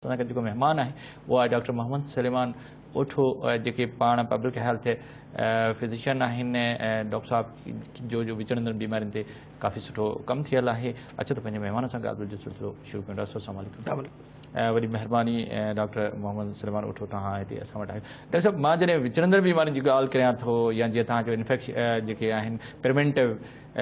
اسان گڏ جيڪو مهمان آهي اهو آهي ڊاڪٽر محمد سليمان اوٺو، جيڪي پاڻ پبلڪ هيلٿ فزيشن آهن. ڊاڪٽر صاحب جو جو وچڙندڙ بيمارين تي ڪافي سٺو ڪم ٿيل آهي. اچو ته پنهنجي مهمان سان ڳالهه ٻولهه جو سلسلو شروع ڪيون. ڊاڪٽر صاحب السلام عليڪم. وڏي مهرباني ڊاڪٽر محمد سليمان اوٺو توهان هتي اسان وٽ آهيو. ڊاڪٽر صاحب، مان جڏهن وچڙندڙ بيمارين جي ڳالهه ڪريان ٿو يا جيئن توهان چيو انفيڪش جيڪي آهن پريونٽو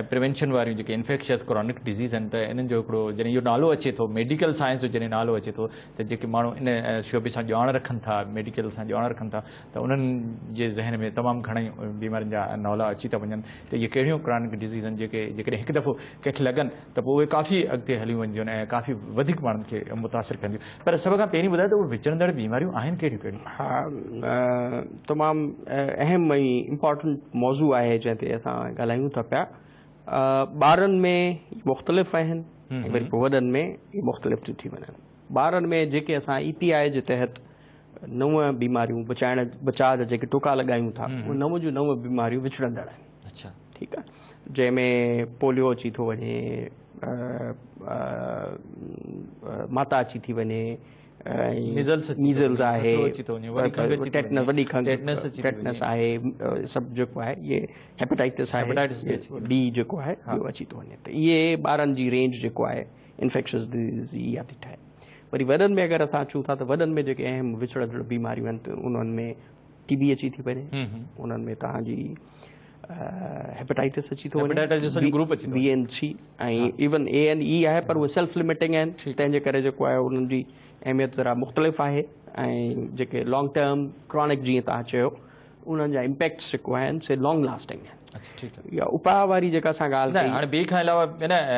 پريونشن واريون جيڪي انفيڪشس ڪرونڪ ڊزيز آهن ته انهن جو هڪڙو جڏهن اهو نالو اچي ٿو، ميڊيڪل سائنس جو جڏهن نالو اچي ٿو ته جيڪي ماڻهو ان شعبي سان ڄاڻ رکن ٿا، ميڊيڪل سان ڄاڻ رکن ٿا ته انهن جي ذهن ۾ تمام گهڻا ئي بيمارين جا نالا اچي ٿا وڃن ته اهي ڪهڙيون ڪرونڪ ڊزيز آهن جيڪي جيڪڏهن هڪ دفعو ڪنهن کي لڳن ته پوء اهي ڪافي اڳتي هليون وڃنديون آهن ۽ ڪافي وڌيڪ ماڻهن کي متاثر ڪنديون. پر سڀ کان پهرين ٻڌايو ته اهي وچڙندڙ بيماريون آهن ڪهڙيون ڪهڙيون؟ ها، تمام اهم ۽ امپارٽنٽ موضوع آهي جنهن تي اسان ڳالهايون ٿا پيا. ٻارن ۾ مختلف آهن ۽ وري پوء وڏن ۾ مختلف ٿيون ٿي وڃن. ٻارن ۾ جيڪي اسان اي پي آء جي تحت 9 بيماريون بچائڻ بچاء جا جيڪي ٽڪا لڳايون ٿا، اهي 9 جون 9 بيماريون وچڙندڙ آهن. ٺيڪ آهي، جنهن ۾ پوليو اچي ٿو وڃي، ماتا اچي ٿي وڃي، ميزلز آهي، ٽيٽنس، وڏي کنگهه، ٽيٽنس آهي، سڀ جيڪو آهي اهي هيپاٽائٽس آهي، بي جيڪو آهي اهو اچي ٿو وڃي. ته اهي ٻارن جي رينج جيڪو آهي انفيڪشس ڊزيز جي اها ٿي ٺهي. وري وڏن ۾ اگر اسان اچون ٿا ته وڏن ۾ جيڪي اهم وچڙندڙ بيماريون آهن انهن ۾ ٽي بي اچي ٿي وڃي، انهن ۾ توهان جي هيپاٽائٽس اچي ٿو وڃي، بي اين سي ۽ ايون اي اين اي آهي، پر اهي سيلف لميٽنگ آهن، تنهن جي ڪري جيڪو آهي انهن جي اهميت ذرا مختلف آهي ۽ جيڪي لانگ ٽرم ڪرانڪ جيئن توهان چيو انهن جا امپيڪٽس جيڪو آهن سي لانگ لاسٽنگ آهن. يا اپاء واري جيڪا اسان ڳالهه ڪئي، هاڻي بي کان علاوه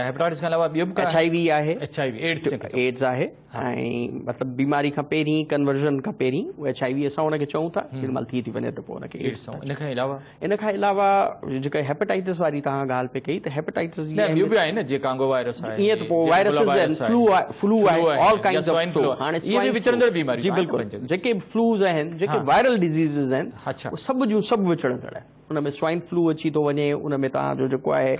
هيپاٽائٽس کان علاوه ٻيو به ايڇ I V آهي، H I V AIDS, AIDS آهي ۽ مطلب بيماري کان پهرين، ڪنورجن کان پهرين ايڇ I V اسان ان کي چئون ٿا، جيڏي مهل ٿي ٿي وڃي ته پوء ان کي ايڊز. ان کان علاوه، ان کان علاوه جيڪا هيپاٽائٽس واري توهان ڳالهه پئي ڪئي ته هيپاٽائٽس جي نه ٻيو به آهي نه، جيئن ڪانگو وائرس آهي، ائين ته پوء وائرسز آهن، فلو آهي، فلو آهي، آل ڪائنڊز آف فلو. هاڻي اهي به وچڙندڙ بيماريون جي بلڪل، جيڪي به فلوز آهن، جيڪي وائرل ڊزيزز آهن، اهي سڀ جون سڀ وچڙندڙ آهن. ان ۾ سوائن فلو اچي ٿو وڃي، ان ۾ توهان جو جيڪو آهي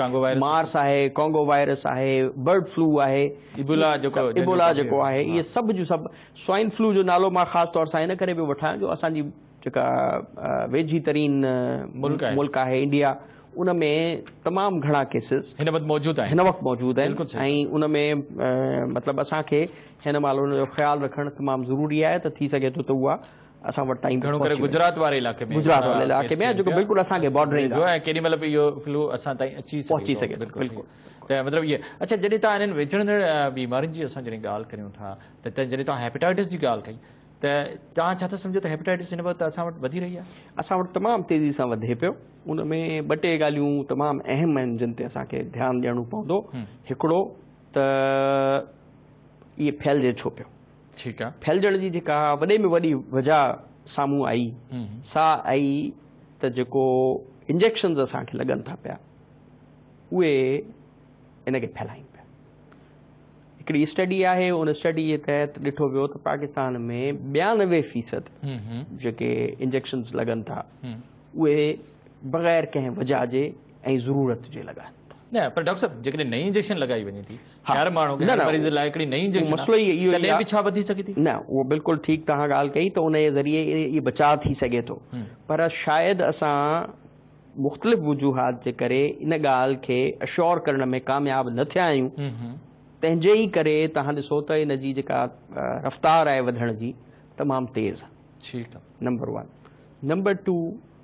مارس آهي، ڪانگو وائرس آهي، برڊ فلو آهي، ايبولا جيڪو، ايبولا جيڪو آهي، اهي سڀ جون سڀ. سوائن فلو جو نالو مان خاص طور سان ان ڪري پيو وٺان جو اسان جي جيڪا ويجهي ترين ملڪ آهي انڊيا، ان ۾ تمام گهڻا ڪيسز هن وقت موجود آهن، هن وقت موجود آهن ۽ ان ۾ مطلب اسان کي هن مهل ان جو خيال رکڻ تمام ضروري آهي ته ٿي سگهي ٿو ته اها اسان وٽ تائين گهڻو ڪري گجرات واري علائقي ۾، گجرات واري علائقي ۾ جيڪو بلڪل اسان کي بارڊرنگ آهي ۽ ڪيڏي مهل به اهو فلو اسان تائين اچي پهچي سگهي ٿو. بلڪل، ته مطلب اهي. اڇا، جڏهن توهان انهن وچڙندڙ بيمارين جي اسان جڏهن ڳالهه ڪريون ٿا ته جڏهن توهان هيپاٽائٽس جي ڳالهه ڪئي ته توهان ڇا ٿا سمجهو ته هيپاٽائٽس هن وقت اسان وٽ وڌي رهي آهي؟ اسان وٽ تمام تيزي سان وڌي پيو. ان ۾ ٻه ٽي ڳالهيون تمام اهم آهن جن تي اسان کي ڌيان ڏيڻو پوندو. هڪڙو ته اهي ڦهلجي ڇو پيو؟ ٺيڪ آهي. ڦهلجڻ جي جيڪا وڏي ۾ وڏي وجهه سامهون آئي سا آئي ته جيڪو انجيڪشنز اسان کي لڳن ٿا پيا اهي ان کي ڦهلائين پيا. هڪڙي اسٽڊي آهي، ان اسٽڊي جي تحت ڏٺو ويو ته پاڪستان ۾ 92% جيڪي انجيڪشنز لڳن ٿا اهي بغير ڪنهن وجهه جي ۽ ضرورت جي لڳن ٿا. نه پر ڊاڪٽر صاحب، جيڪڏهن نئين انجيڪشن لڳائي وڃي ٿي هر ماڻهو کي، هر مريض لاء هڪڙي نئين انجيڪشن مسئلو ئي اهو تڏهن به ڇا وڌي سگهي ٿي؟ نه، اهو بلڪل ٺيڪ توهان ڳالهه ڪئي ته ان جي ذريعي اهي بچاء ٿي سگهي ٿو، پر شايد اسان مختلف وجوهات جي ڪري ان ڳالهه کي اشور ڪرڻ ۾ ڪامياب نه ٿيا آهيون، تنهن جي ئي ڪري توهان ڏسو ته ان جي جيڪا رفتار آهي وڌڻ جي تمام تيز آهي. ٺيڪ آهي. نمبر 1. نمبر 2،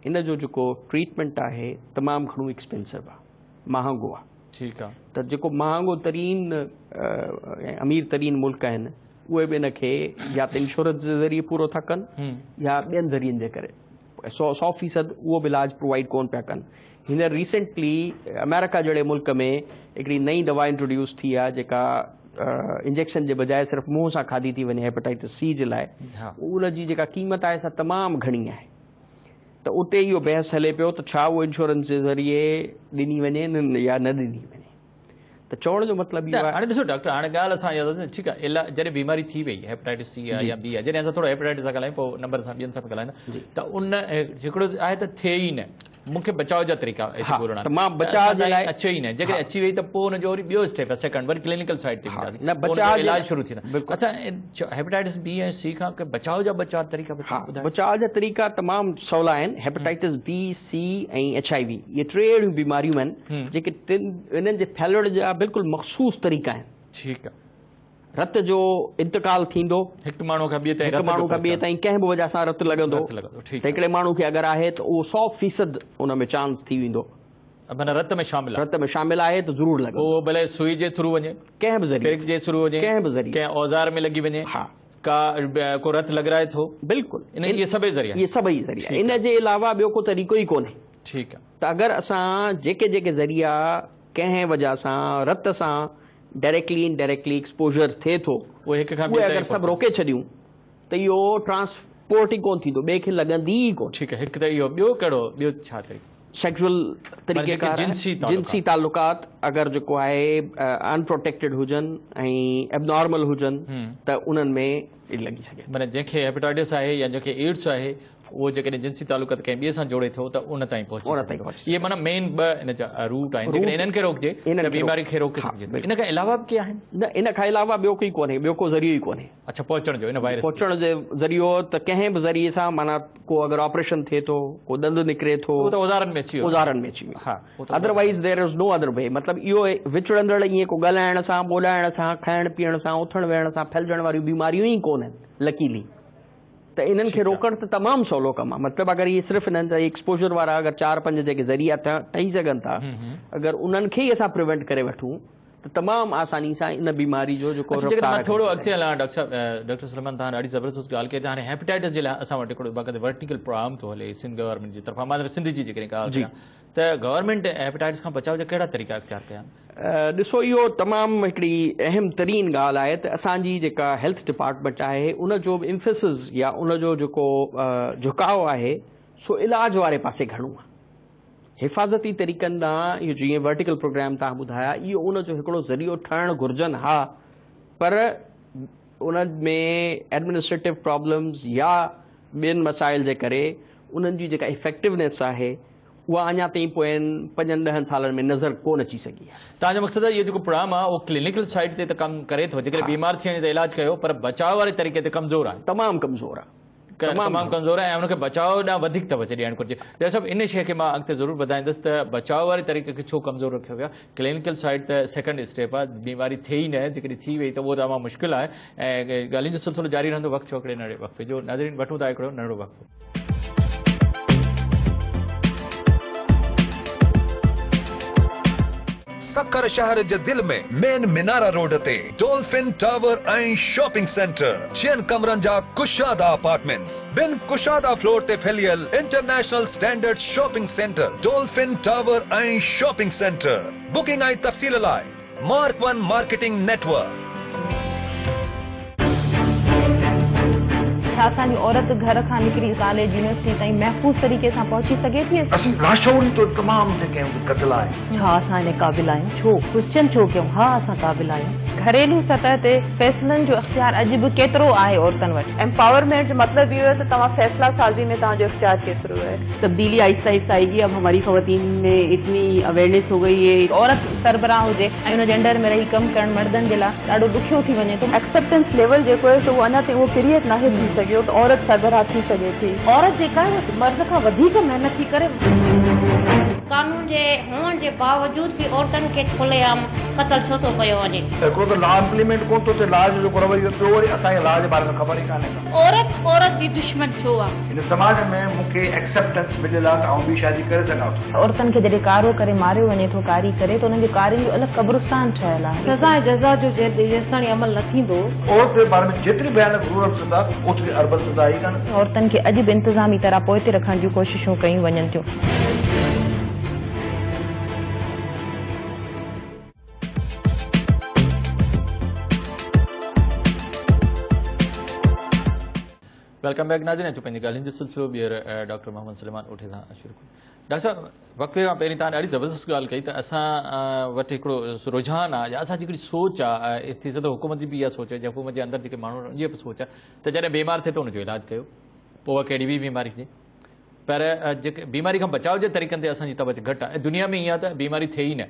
ان جو جيڪو ٽريٽمينٽ آهي تمام گهڻو ايڪسپينسو آهي، مهانگو آهي. ٺيڪ آهي. ته جيڪو مهانگو ترين ۽ امير ترين ملڪ آهن اهي به ان کي يا ته انشورنس جي ذريعي پورو ٿا ڪن يا ٻين ذريعن جي ڪري 100% اهو به علاج پرووائيڊ ڪون پيا ڪن. هينئر ريسينٽلي آمريڪا جهڙي ملڪ ۾ هڪڙي نئين دوا انٽروڊيوس ٿي آهي جيڪا انجيڪشن جي بجاء صرف منهن سان کاڌي ٿي وڃي هيپاٽائٽس سي جي لاء، ان جي جيڪا قيمت آهي سا تمام گهڻي آهي. ته اتي اهو بحث هلي پيو ته ڇا اهو انشورنس جي ذريعي ڏني وڃي يا نه ڏني وڃي. ته چوڻ جو مطلب اهو آهي. هاڻي ڏسو ڊاڪٽر، هاڻي ڳالهه اسان اها ٺيڪ آهي، جڏهن بيماري ٿي وئي هيپاٽائٽس سي آهي يا بي آهي، جڏهن اسان ٿورو هيپاٽائٽس سان ڳالهايون پوء نمبر سان ٻين سان به ڳالهائيندا، ته ان هڪڙو آهي ته ٿئي ئي نه، मूंखे बचाव जा तरीक़ा ॻोल्हिणा त मां बचाव जे लाइ अचे ई न, जेकॾहिं अची वई त पोइ हुनजो वरी ॿियो स्टेप आहे, सेकंड वरी क्लिनिकल साइड ते न बचाव इलाज शुरू थींदा। अच्छा, हेपेटाइटिस बी ऐं सी खां बचाव जा ॿ चारि तरीक़ा? बचाव जा तरीक़ा तमामु सवला आहिनि। हेपेटाइटिस बी, सी ऐं HIV इहे टे अहिड़ियूं बीमारियूं आहिनि जेके इन्हनि जे फैलण जा बिल्कुलु मख़सूस तरीक़ा आहिनि। ठीकु आहे, रत जो इंतकाल थींदो हिकु माण्हू खां ॿिए ताईं, हिकु माण्हू खां ॿिए ताईं कंहिं बि वजह सां रत लॻंदो, हिकिड़े माण्हू खे अगरि आहे त उहो 100% उन में चांस थी वेंदो, माना रत में शामिल, रत में शामिल आहे त ज़रूरु लॻंदो। उहो भले सुई जे थ्रू वञे, कंहिं बि ज़रिए जे थ्रू वञे, कंहिं बि ज़रिए, कंहिं औज़ार में लॻी वञे, हा, का को रत लॻराए थो, बिल्कुलु। इन इहे सभई ज़रिया, इहे सभई ज़रिया, इन जे अलावा ॿियो को तरीक़ो ई कोन्हे। ठीकु आहे, त अगरि असां जेके जेके ज़रिया कंहिं वजह सां रत सां डायरेक्टली इनडायरेक्टली एक्सपोजर थिए थो, उहे हिक खां ॿिए अगरि सभु रोके छॾियूं त इहो ट्रांसपोर्ट ई कोन थींदो, ॿिए खे लॻंदी ई कोन। ठीकु आहे, हिकु त इहो, ॿियो कहिड़ो, ॿियो छा तरीक़ो? सेक्सुअल तरीक़ेकार जिनसी ताल्लुकात अगरि जेको आहे अनप्रोटेक्टेड हुजनि ऐं एबनॉर्मल हुजनि त उन्हनि में लॻी सघे। माना जंहिंखे हेपेटाइटिस आहे या जंहिंखे एड्स आहे उहो जेकॾहिं जिनसी ताल्लुकात कंहिं ॿिए सां जोड़े थो त उन ताईं पहुचे, उन ताईं पहुचे। इहे माना मेन ॿ हिन जा रूट आहिनि, जेकॾहिं इन्हनि खे रोकिजे त बीमारी खे रोके सघिजे थो। इन खां अलावा बि के आहिनि? न, इन खां अलावा ॿियो कोई कोन्हे, ॿियो को ज़रियो ई कोन्हे। अच्छा, पहुचण जो, इन वायरस पहुचण जो ज़रियो त कंहिं बि ज़रिए सां, माना को अगरि ऑपरेशन थिए थो, को ॾंद निकिरे थो, त औज़ारनि में अची वियो, औज़ारनि में अची वियो। हा, otherwise there is no other way. मतिलबु इहो विचुड़ंदड़ ईअं को ॻाल्हाइण सां, ॿोलाइण सां, खाइण पीअण सां, उथण वेहण सां फैलिजण वारियूं बीमारियूं ई कोन्हनि लकीली, त इन्हनि खे रोकण त तमामु सवलो कमु आहे। मतिलबु अगरि इहे सिर्फ़ु इन्हनि जा एक्सपोजर वारा अगरि 4-5 जेके ज़रिया ठही सघनि था, अगरि उन्हनि खे ई असां प्रिवेंट करे वठूं त तमामु आसानी सां इन बीमारी जो जेको मां थोरो अॻिते हलां। डॉक्टर साहिबु, डॉक्टर सलमान, तव्हां ॾाढी ज़बरदस्त ॻाल्हि कई। त हाणे हेपेटाइटिस जे लाइ असां वटि हिकिड़ो बाक़ाइदे वर्टिकल प्रोग्राम थो हले सिंध गवर्नमेंट जे तरफ़ां। मां सिंध जी जेकॾहिं ॻाल्हि कयां त गवर्नमेंट हेपेटाइटिस खां बचाव जा कहिड़ा तरीक़ा इख़्तियार कया आहिनि? ॾिसो, इहो तमामु हिकिड़ी अहम तरीन ॻाल्हि आहे त असांजी जेका हेल्थ डिपार्टमेंट आहे उन जो एम्फेसिस या उन जो जेको झुकाव आहे सो इलाज वारे पासे घणो आहे। हिफाज़ती तरीक़नि ॾांहुं इहो जीअं वर्टिकल प्रोग्राम तव्हां ॿुधाया, इहो उन जो हिकिड़ो ज़रियो ठहणु घुर्जनि हा, पर उन में एडमिनिस्ट्रेटिव प्रॉब्लम्स या ॿियनि मसाइल जे करे उन्हनि जी जेका इफेक्टिवनेस आहे उहा अञा ताईं पोयनि 5-10 सालनि में नज़र कोन अची सघी आहे। तव्हांजो मक़सदु आहे इहो जेको प्रोग्राम आहे उहो क्लिनिकल साइड ते त कमु करे थो, जेकॾहिं बीमार थी वञे त इलाज कयो, पर बचाव वारे तरीक़े ते कमज़ोर आहे, तमामु कमज़ोर आहे, तमामु कमज़ोर आहे ऐं हुनखे बचाव ॾांहुं वधीक तवजो ॾियणु घुरिजे। डॉक्टर साहिबु, इन शइ खे मां अॻिते ज़रूरु ॿुधाईंदुसि त बचाव वारे तरीक़े खे छो कमज़ोर रखियो वियो आहे। क्लिनिकल साइड त सेकंड स्टेप आहे, बीमारी थिए ई न, जेकॾहिं थी वई त उहो तमामु मुश्किलु आहे। ऐं ॻाल्हियुनि जो सिलसिलो जारी रहंदो। वक़्तु छो हिकिड़े नंढे वक़्फ़े जो। नाज़रीन, वठूं था हिकिड़ो नंढो वक़्फ़ो। सक्खर शहर जे दिल में मेन मिनारा रोड ते डॉल्फिन टावर ऐं शॉपिंग सेंटर, 6 कमरनि जा कुशादा अपार्टमेंट, बिन कुशादा फ्लोर ते फैलियल international standard shopping centre, Dolphin Tower ऐं शॉपिंग सेंटर। बुकिंग ऐं तफ़सील लाइ मार्क 1 मार्केटिंग नेटवर्क। छा असांजी औरत घर खां निकिरी कॉलेज यूनिवर्सिटी ताईं महफ़ूज़ तरीक़े सां पहुची सघे थी? असीं लाशऊरी तौर तमामु जेके क़तल आहे। छा असां इन क़ाबिल आहियूं? छो क्वेश्चन छो कयूं? हा, असां क़ाबिल आहियूं। घरेलू सतह ते फ़ैसिलनि जो इख़्तियार अॼु बि केतिरो आहे औरतुनि वटि? एम्पावरमेंट जो मतिलबु इहो आहे त तव्हां फ़ैसिला साज़ी में तव्हांजो इख़्तियार केतिरो आहे? तब्दीली आहिस्ता आहिस्ता आएगी। अब हमारी ख़वातीन में इतनी अवेयरनेस हो गई है। औरत सरबराह हुजे ऐं हुन जेंडर में रही कमु करणु मर्दनि जे लाइ ॾाढो ॾुखियो थी वञे थो। एक्सेप्टेंस लेवल जेको आहे उहो अञा ताईं उहो क्रिएट नाहे थी सघियो त औरत सरबराह थी सघे थी। औरत जेका आहे मर्द खां वधीक महिनत थी करे। कानून जे हुअण जे बावजूद बि औरतुनि खे खुलेआम क़तल छो थो कयो वञे? हिकिड़ो त लॉ इम्प्लीमेंट कोन थो थिए, लॉ जो जेको रवैयो ॿियो वरी असांखे लॉ जे बारे में ख़बर ई कान्हे। औरत औरत जी दुश्मन छो आहे? हिन समाज में मूंखे एक्सेप्टेंस मिलियल आहे त आउं बि शादी करे सघां थो। औरतुनि खे जॾहिं कारो करे मारियो वञे थो, कारी करे, त उन्हनि जे कारनि जो अलॻि क़ब्रिस्तान ठहियल आहे। सज़ा ऐं जज़ा जो जेसि ताईं अमल न थींदो, औरत जे बारे में जेतिरी भयानक रूरल सज़ा ओतिरी अर्बल सज़ा ई कान्हे। औरतुनि खे अॼु बि इंतिज़ामी तरह पोइते रखण जूं कोशिशूं कयूं वञनि थियूं। Welcome back नाज़रीन, अचो पंहिंजी ॻाल्हियुनि जो सिलसिलो ॿीहर डॉक्टर मोहम्मद सलेमान ओठे सां शुरू कयूं। डॉक्टर साहिबु, वक़्त खां पहिरीं तव्हां ॾाढी ज़बरदस्त ॻाल्हि कई त असां वटि हिकिड़ो रुझान आहे या असांजी हिकिड़ी सोच आहे, थी सघे थो हुकूमत जी बि इहा सोच आहे या हुकूमत जे अंदरि जेके माण्हू आहिनि उनजी बि सोच आहे त जॾहिं बीमार थिए त हुनजो इलाज कयो, पोइ उहा कहिड़ी बि बीमारी हुजे, पर जेके बीमारी खां बचाव जे तरीक़नि ते असांजी तवजो घटि आहे। ऐं दुनिया में ईअं आहे त बीमारी थिए ई न,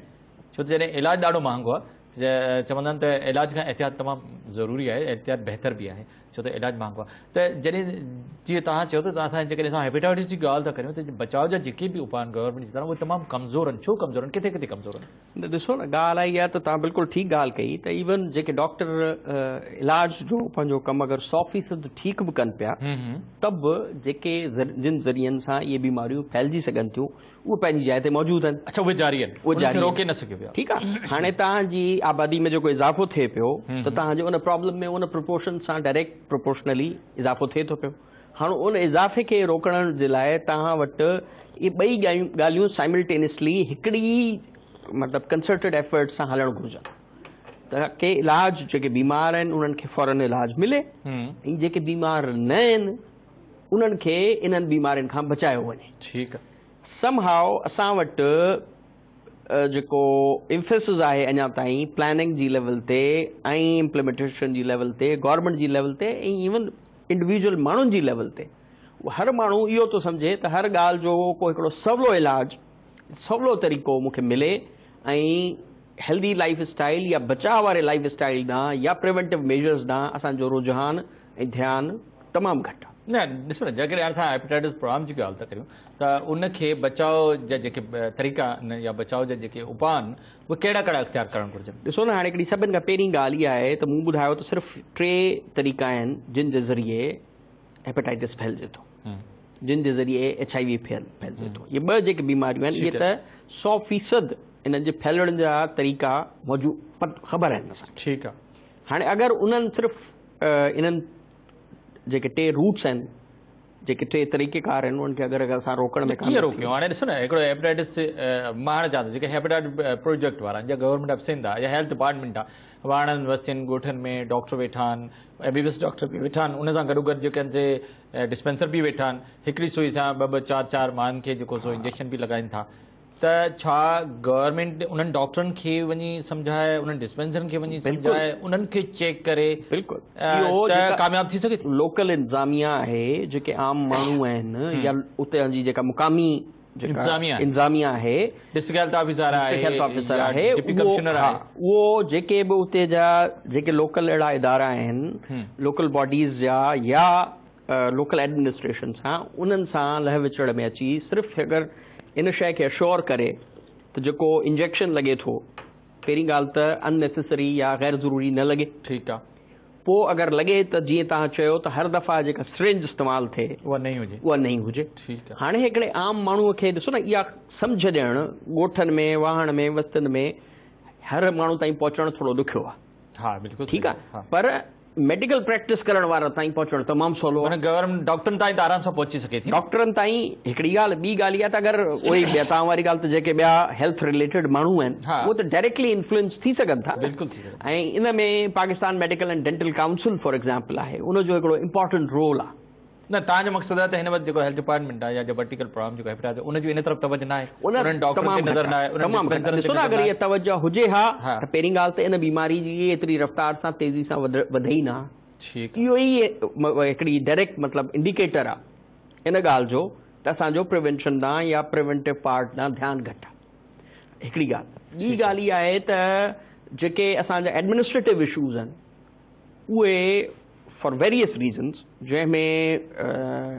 छो त जॾहिं इलाज ॾाढो महांगो आहे, चवंदा आहिनि त इलाज खां एहतियात तमामु ज़रूरी आहे, एहतियात बहितर बि आहे, छो त इलाज महांगो आहे। त जॾहिं जीअं तव्हां चयो त असां जेकॾहिं असां हेपेटाइटिस जी ॻाल्हि था करियूं त बचाव जा जेके बि उपाउ आहिनि गवर्नमेंट जी तरफ़ उहे तमामु कमज़ोर आहिनि। छो कमज़ोर आहिनि? किथे किथे कमज़ोर आहिनि? ॾिसो न, ॻाल्हि आई आहे त तव्हां बिल्कुलु ठीकु ॻाल्हि कई त इवन जेके डॉक्टर इलाज जो पंहिंजो कमु अगरि 100% ठीकु बि कनि पिया त बि जेके जिन ज़रियनि सां इहे बीमारियूं फैलिजी सघनि थियूं उहे पंहिंजी जाइ ते मौजूदु आहिनि। अच्छा, उहे जारी आहिनि, उहे जारी रोके न सघियो पियो। ठीकु आहे, हाणे तव्हांजी आबादी में जेको इज़ाफ़ो थिए पियो त तव्हांजो उन प्रॉब्लम में उन प्रोपोर्शन सां डायरेक्ट प्रोपोर्शनली इज़ाफ़ो थिए थो पियो। हाणे उन इज़ाफ़े खे रोकण जे लाइ तव्हां वटि इहे ॿई ॻाल्हियूं साइमल्टेनियसली हिकिड़ी मतिलबु कंसर्टेड एफर्ट सां हलणु घुर्जनि त के इलाज जेके बीमार आहिनि उन्हनि खे फ़ौरन इलाज मिले ऐं जेके बीमार न आहिनि उन्हनि खे इन्हनि बीमारियुनि खां बचायो वञे। ठीकु आहे। समहाउ असां वटि जेको एम्फेसिस आहे अञा ताईं प्लानिंग जी लेवल ते ऐं इम्प्लीमेंटेशन जी लेवल ते, गवर्नमेंट जी लेवल ते ऐं इवन इंडिविजुअल माण्हुनि जी लेवल ते, हर माण्हू इहो थो सम्झे त हर ॻाल्हि जो को हिकिड़ो सवलो इलाज, सवलो तरीक़ो मूंखे मिले ऐं हेल्दी लाइफ स्टाइल या बचाव वारे लाइफ स्टाइल ॾांहुं या प्रिवेंटिव मेजर्स ॾांहुं असांजो रुझान ऐं ध्यानु तमामु घटि आहे। न ॾिसो न, जेकॾहिं असां हेपेटाइटिस प्रोग्राम जी ॻाल्हि था करियूं त उनखे बचाव जा जेके तरीक़ा आहिनि या बचाव जा जेके उपाउ आहिनि उहे कहिड़ा कहिड़ा अख़्तियार करणु घुर्जनि? ॾिसो न, हाणे हिकिड़ी सभिनि खां पहिरीं ॻाल्हि इहा आहे त मूं ॿुधायो त सिर्फ़ु टे तरीक़ा आहिनि जिन जे ज़रिए हेपेटाइटिस फैलिजे थो, जिन जे ज़रिए HIV फैलिजे थो। इहे ॿ जेके बीमारियूं आहिनि इहे त 100% इन्हनि जे फैलण जा तरीक़ा मौजूदु ख़बर आहिनि असांखे। ठीकु आहे। हाणे अगरि उन्हनि सिर्फ़ु इन्हनि जेके टे रूट्स आहिनि, जेके टे तरीक़ेकार आहिनि, उन्हनि खे अगरि असां रोकण में कीअं रोकियूं? हाणे ॾिसो न, हिकिड़ो हेपेटाइटिस मां हाणे चवां थो, जेके हेपेटाइटिस प्रोजेक्ट वारा आहिनि या गवर्नमेंट ऑफ सिंध आहे या हेल्थ डिपार्टमेंट आहे, वाणनि वस्तियुनि ॻोठनि में डॉक्टर वेठा आहिनि, MBBS doctor बि वेठा आहिनि, उन सां गॾोगॾु जेके आहिनि से डिस्पेंसर बि वेठा आहिनि, हिकिड़ी सुई सां ॿ ॿ चारि चारि माण्हुनि खे जेको सो इंजेक्शन बि लॻाइनि था। त छा गवर्नमेंट उन्हनि डॉक्टरनि खे वञी सम्झाए, उन्हनि डिस्पेंसरनि खे वञी सम्झाए, उन्हनि खे चेक करे बिल्कुलु त कामयाबु थी सघे थी? लोकल इंतिज़ामिया आहे, जेके आम माण्हू आहिनि या उते जी जेका मुक़ामी इंतिज़ामिया आहे, डिस्ट्रिक्ट हेल्थ ऑफिसर आहे, हेल्थ ऑफिसर आहे, डिप्टी कमिश्नर आहे, उहो जेके बि उते जा जेके लोकल अहिड़ा इदारा आहिनि, लोकल बॉडीज़ जा या लोकल एडमिनिस्ट्रेशन सां, उन्हनि सां लह विचड़ में अची सिर्फ़ु अगरि इन शइ खे अश्योर करे त जेको इंजेक्शन लॻे थो, पहिरीं ॻाल्हि त अननेसेसरी या ग़ैर ज़रूरी न लॻे। ठीकु आहे। पोइ अगरि लॻे त जीअं तव्हां चयो त हर दफ़ा जेका सिरिंज इस्तेमालु थिए उहा नई हुजे, उहा नई हुजे। ठीकु आहे। हाणे हिकिड़े आम माण्हूअ खे ॾिसो न, इहा सम्झ ॾियणु ॻोठनि में, वाहण में, वस्तियुनि में हर माण्हू ताईं पहुचणु थोरो ॾुखियो आहे। हा बिल्कुलु ठीकु आहे, पर मेडिकल प्रैक्टिस करण वारा ताईं पहुचणु तमामु सवलो आहे। गवर्नमेंट डॉक्टरनि ताईं त आराम सां पहुची सघे थी। डॉक्टरनि ताईं हिकिड़ी ॻाल्हि, ॿी ॻाल्हि इहा त अगरि उहे ॿिया तव्हां वारी ॻाल्हि त जेके ॿिया हेल्थ रिलेटेड माण्हू आहिनि उहे त डायरेक्टली इन्फ्लुएंस थी सघनि था। बिल्कुलु थी सघनि। ऐं इन में Pakistan medical and dental council for example आहे, उनजो हिकिड़ो इम्पोर्टेंट रोल आहे। न तव्हांजो मक़सदु आहे त हिन वक़्तु जेको हेल्थ डिपार्टमेंट आहे या जो वर्टिकल प्रोग्राम जेको हेपेटाइटिस उनजो इन तरफ़ तवजो न आहे, उन्हनि डॉक्टरनि ते नज़र न आहे, तमामु ॾिसो न, अगरि इहा तवजो हुजे हा त पहिरीं ॻाल्हि त इन बीमारी जी एतिरी रफ़्तार सां तेज़ी सां वधे ई न। ठीकु, इहो ई हिकिड़ी डायरेक्ट मतिलबु इंडिकेटर आहे इन ॻाल्हि जो त असांजो प्रिवेंशन ॾांहुं या प्रिवेंटिव पार्ट ॾांहुं ध्यानु घटि आहे। हिकिड़ी ॻाल्हि। ॿी ॻाल्हि इहा आहे त जेके असांजा एडमिनिस्ट्रेटिव इशूज़ आहिनि उहे फॉर वेरियस रीज़न्स, जंहिंमें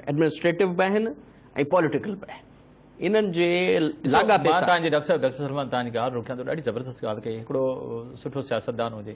एडमिनिस्ट्रेटिव बि आहिनि ऐं पॉलिटिकल बि आहिनि, इन्हनि जे लाॻापे। मां तव्हांजे डॉक्टर सलमान तव्हांजी ॻाल्हि रोकियां थो, ॾाढी ज़बरदस्त ॻाल्हि कई। हिकिड़ो सुठो सियासतदान हुजे,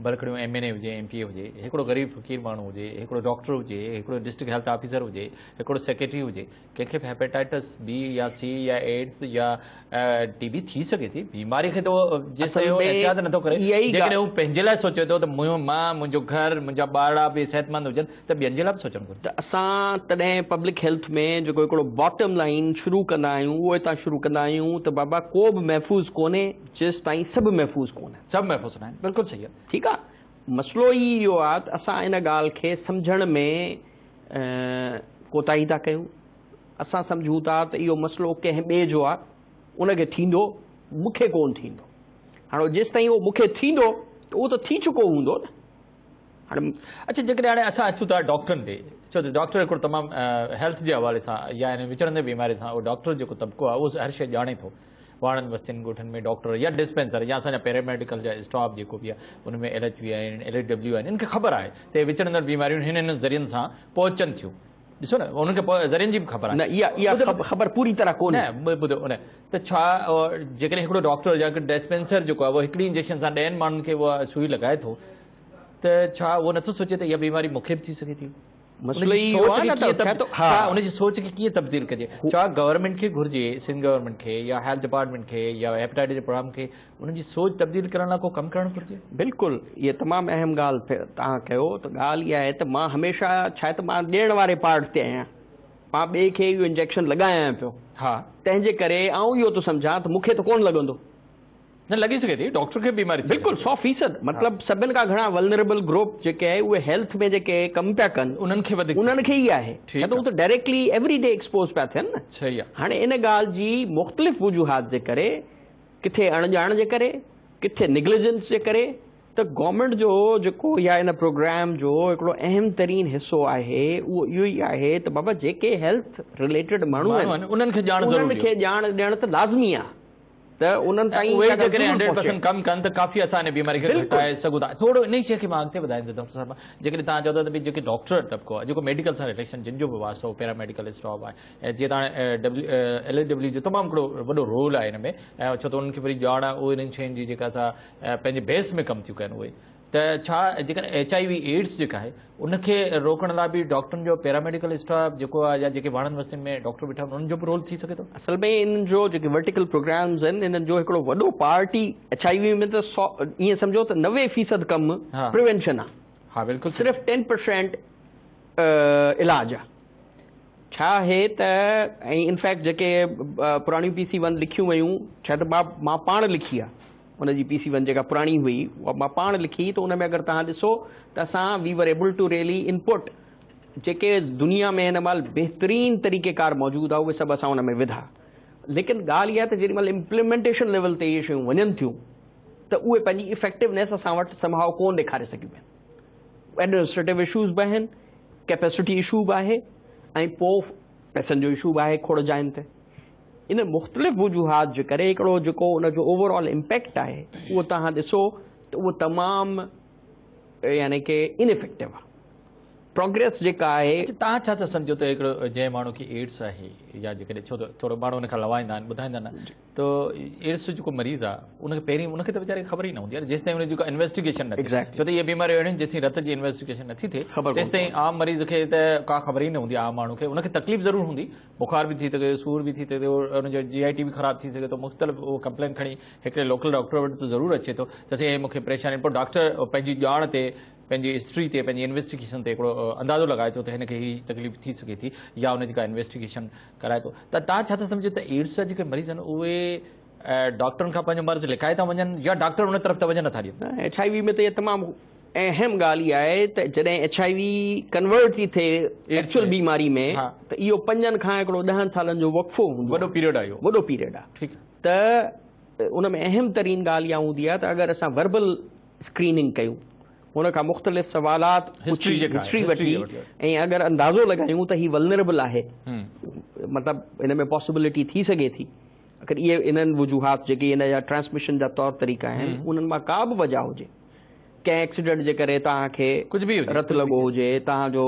भले खणी MNA हुजे, MPA हुजे, हिकिड़ो ग़रीब फ़क़ीर माण्हू हुजे, हिकिड़ो डॉक्टर हुजे, हिकिड़ो डिस्ट्रिक्ट हेल्थ ऑफिसर हुजे, हिकिड़ो सेक्रेटरी हुजे, कंहिंखे बि हेपेटाइटिस बी या सी या एड्स या TB थी सघे थी। बीमारी खे त एहतियात नथो करे। जेकॾहिं हू पंहिंजे लाइ सोचे थो त मां, मुंहिंजो घर, मुंहिंजा ॿारड़ा बि सिहतमंद हुजनि त ॿियनि जे लाइ बि सोचणु घुरिजे। त असां तॾहिं पब्लिक हेल्थ में जेको हिकिड़ो बॉटम लाइन शुरू कंदा आहियूं, उहो हितां शुरू कंदा आहियूं त बाबा को बि महफ़ूज़ कोन्हे जेसि ताईं सभु महफ़ूज़ कोन्हे, सभु महफ़ूज़ न आहिनि। बिल्कुलु सही आहे। ठीकु आहे। मसइलो ई इहो आहे त असां इन ॻाल्हि खे सम्झण में कोताही था कयूं। असां सम्झूं था त इहो मसइलो कंहिं ॿिए जो आहे, उनखे थींदो, मूंखे कोन थींदो। हाणे जेसि ताईं उहो मूंखे थींदो त उहो त थी चुको हूंदो न। हाणे अच्छा, जेकॾहिं हाणे असां अचूं था डॉक्टरनि ते, छो त डॉक्टर हिकिड़ो तमामु हेल्थ जे हवाले सां या हिन विचड़ंदड़ बीमारी सां उहो डॉक्टर जेको तबिको आहे उहो हर शइ ॼाणे थो। वाणनि वस्तियुनि ॻोठनि में डॉक्टर या डिस्पेंसर या असांजा पैरामेडिकल जा स्टाफ जेको बि आहे उन में एल एच वी आहिनि, एल एच डब्ल्यू आहिनि, इनखे ख़बर आहे त विचड़ंदड़ बीमारियूं हिन हिन ज़रियनि सां पहुचनि थियूं। ॾिसो न, उन्हनि खे ज़रियनि जी बि ख़बर आहे न, इहा इहा ख़बर पूरी तरह कोन्हे। न ॿुधो उन त छा जेकॾहिं हिकिड़ो डॉक्टर या डिस्पेंसर जेको आहे उहो हिकिड़ी इंजेक्शन सां 10 माण्हुनि खे उहा सुई लॻाए थो त छा उहो नथो सोचे त इहा बीमारी मूंखे बि थी सघे थी? मसइलो ई इहो आहे न त उनजी सोच खे कीअं तब्दील कजे? छा गवर्नमेंट खे घुरिजे, सिंध गवर्नमेंट खे या हेल्थ डिपार्टमेंट खे या हेपेटाइटिस जे प्रोग्राम खे उन्हनि जी सोच तब्दील करण लाइ को कमु करणु घुरिजे? बिल्कुलु, इहा तमामु अहम ॻाल्हि तव्हां कयो। त ॻाल्हि इहा आहे त मां हमेशह छा आहे त मां ॾियण वारे पार्ट ते आहियां, मां ॿिए खे इहो इंजेक्शन लॻायां पियो, हा, तंहिंजे करे आउं इहो थो सम्झां त मूंखे त कोन लॻंदो। न लॻी सघे थी डॉक्टर खे बीमारी। बिल्कुलु 100%। मतिलबु सभिनि खां घणा वल्नरेबल ग्रुप जेके आहे उहे हेल्थ में जेके कमु पिया कनि उन्हनि खे वधीक उन्हनि खे ई आहे, त उहो त डायरेक्टली एवरी डे एक्सपोज़ पिया थियनि न। सही आहे। हाणे इन ॻाल्हि जी मुख़्तलिफ़ वजूहात जे करे, किथे अणॼाण जे करे, किथे निग्लिजेंस जे करे, त गवर्नमेंट जो जेको या इन प्रोग्राम जो हिकिड़ो अहम तरीन हिसो आहे उहो इहो ई आहे त बाबा जेके हेल्थ रिलेटेड माण्हू आहिनि उन्हनि खे ॼाण उन्हनि खे ॼाण ॾियणु त लाज़मी आहे त उन्हनि ताईं उहे जेकॾहिं 100% कमु कनि त काफ़ी असां हिन बीमारी खे घटाए सघूं था। थोरो इन शइ खे मां अॻिते वधाईंदुसि डॉक्टर साहिबु, जेकॾहिं तव्हां चओ था त भई जेके डॉक्टर तबिको आहे जेको मेडिकल सां रिलेशन जिन जो बि वास्तो पैरामेडिकल स्टाफ आहे ऐं जीअं तव्हां एल एच डब्ल्यू जो तमामु हिकिड़ो वॾो रोल आहे हिन में, ऐं छो त उन्हनि खे वरी ॼाण आहे उहे इन्हनि शयुनि जी जेका सा पंहिंजे बेस में कमु थियूं कनि उहे, त छा जेकॾहिं एच I V AIDS जेका आहे उनखे रोकण लाइ बि डॉक्टरनि जो पैरामेडिकल स्टाफ जेको आहे या जेके वाणनि वस्तियुनि में डॉक्टर वेठा आहिनि उन्हनि जो बि रोल थी सघे थो? असल में इन्हनि जो जेके वर्टिकल प्रोग्राम्स आहिनि इन्हनि जो हिकिड़ो वॾो part E H I V में त ईअं सम्झो त 90% कमु प्रिवेंशन आहे। हा बिल्कुलु, सिर्फ़ु 10% इलाज आहे। छा आहे त ऐं इनफैक्ट जेके पुराणियूं PC1 लिखियूं वयूं, छा त मां पाण लिखी आहे उनजी PC1 जेका पुराणी हुई उहा मां पाण लिखी, त उन में अगरि तव्हां ॾिसो त असां we were able to really input जेके दुनिया में हिन महिल बहितरीन तरीक़ेकार मौजूदु आहे उहे सभु असां उन में विधा। लेकिन ॻाल्हि इहा त जेॾी महिल इम्प्लीमेंटेशन लेवल ते इहे शयूं वञनि थियूं त उहे पंहिंजी इफेक्टिवनेस असां वटि समहाउ कोन ॾेखारे सघियूं आहिनि। एडमिनिस्ट्रेटिव इशूज़ बि आहिनि, कैपेसिटी इशू बि आहे ऐं पोइ पैसनि जो इशू बि आहे खोड़ जाइनि ते। इन मुख़्तलिफ़ वजूहात जे करे हिकिड़ो जेको उनजो ओवरऑल इम्पैक्ट आहे उहो तव्हां ॾिसो त उहो तमामु यानी की इनइफेक्टिव आहे। प्रोग्रेस जेका आहे, तव्हां छा था सम्झो त हिकिड़ो जंहिं माण्हू खे एड्स आहे या जेकॾहिं छो त थोरो माण्हू हुनखां लवाईंदा आहिनि ॿुधाईंदा न, त एड्स जो जेको मरीज़ आहे उनखे पहिरीं उनखे त वीचारे खे ख़बर ई न हूंदी आहे जेसि ताईं हुनजी इन्वेस्टिगेशन न थिए, छो त इहे बीमारियूं अहिड़ियूं आहिनि जेसीं रत जी इन्वेस्टिगेशन नथी थिए तेसि ताईं आम मरीज़ खे त का ख़बर ई न हूंदी आहे। आम माण्हू खे उनखे तकलीफ़ ज़रूरु हूंदी, बुखार बि थी सघे, सूर बि थी सघे, हुनजो GIT बि ख़राबु थी सघे थो, मुख़्तलिफ़ उहो कंप्लेन खणी हिकिड़े लोकल डॉक्टर वटि त ज़रूरु अचे थो त चए मूंखे परेशानी, पोइ डॉक्टर पंहिंजी ॼाण ते पंहिंजी हिस्ट्री ते पंहिंजी इन्वेस्टिगेशन ते हिकिड़ो अंदाज़ो लॻाए थो त हिनखे हीअ तकलीफ़ थी सघे थी या हुनजी का इन्वेस्टिगेशन कराए थो। त तव्हां छा था सम्झो त एड्स जा जेके मरीज़ आहिनि उहे डॉक्टरनि खां पंहिंजो मर्ज़ लिकाए था वञनि या डॉक्टर उन तरफ़ तवजह नथा ॾियनि? एच I V में त इहा तमामु अहम ॻाल्हि इहा आहे त जॾहिं एच I V convert थी थिए एक्चुअल बीमारी में त इहो 5 खां हिकिड़ो 10 सालनि जो वक़्फ़ो हूंदो, वॾो पीरियड आहे इहो, वॾो पीरियड आहे। ठीकु, त उन में अहम तरीन ॻाल्हि इहा हूंदी आहे त अगरि असां वर्बल स्क्रीनिंग कयूं, उन खां मुख़्तलिफ़ सवालात हिस्ट्री वठी ऐं अगरि अंदाज़ो लॻायूं त हीअ वल्नरेबल आहे, मतिलबु हिन में पॉसिबिलिटी थी सघे थी, अगरि इहे इन्हनि वजूहात जेके हिन जा ट्रांसमिशन जा तौर तरीक़ा आहिनि उन्हनि मां का बि वजह हुजे, कंहिं एक्सीडेंट जे करे तव्हांखे कुझु बि रत लॻो हुजे, तव्हांजो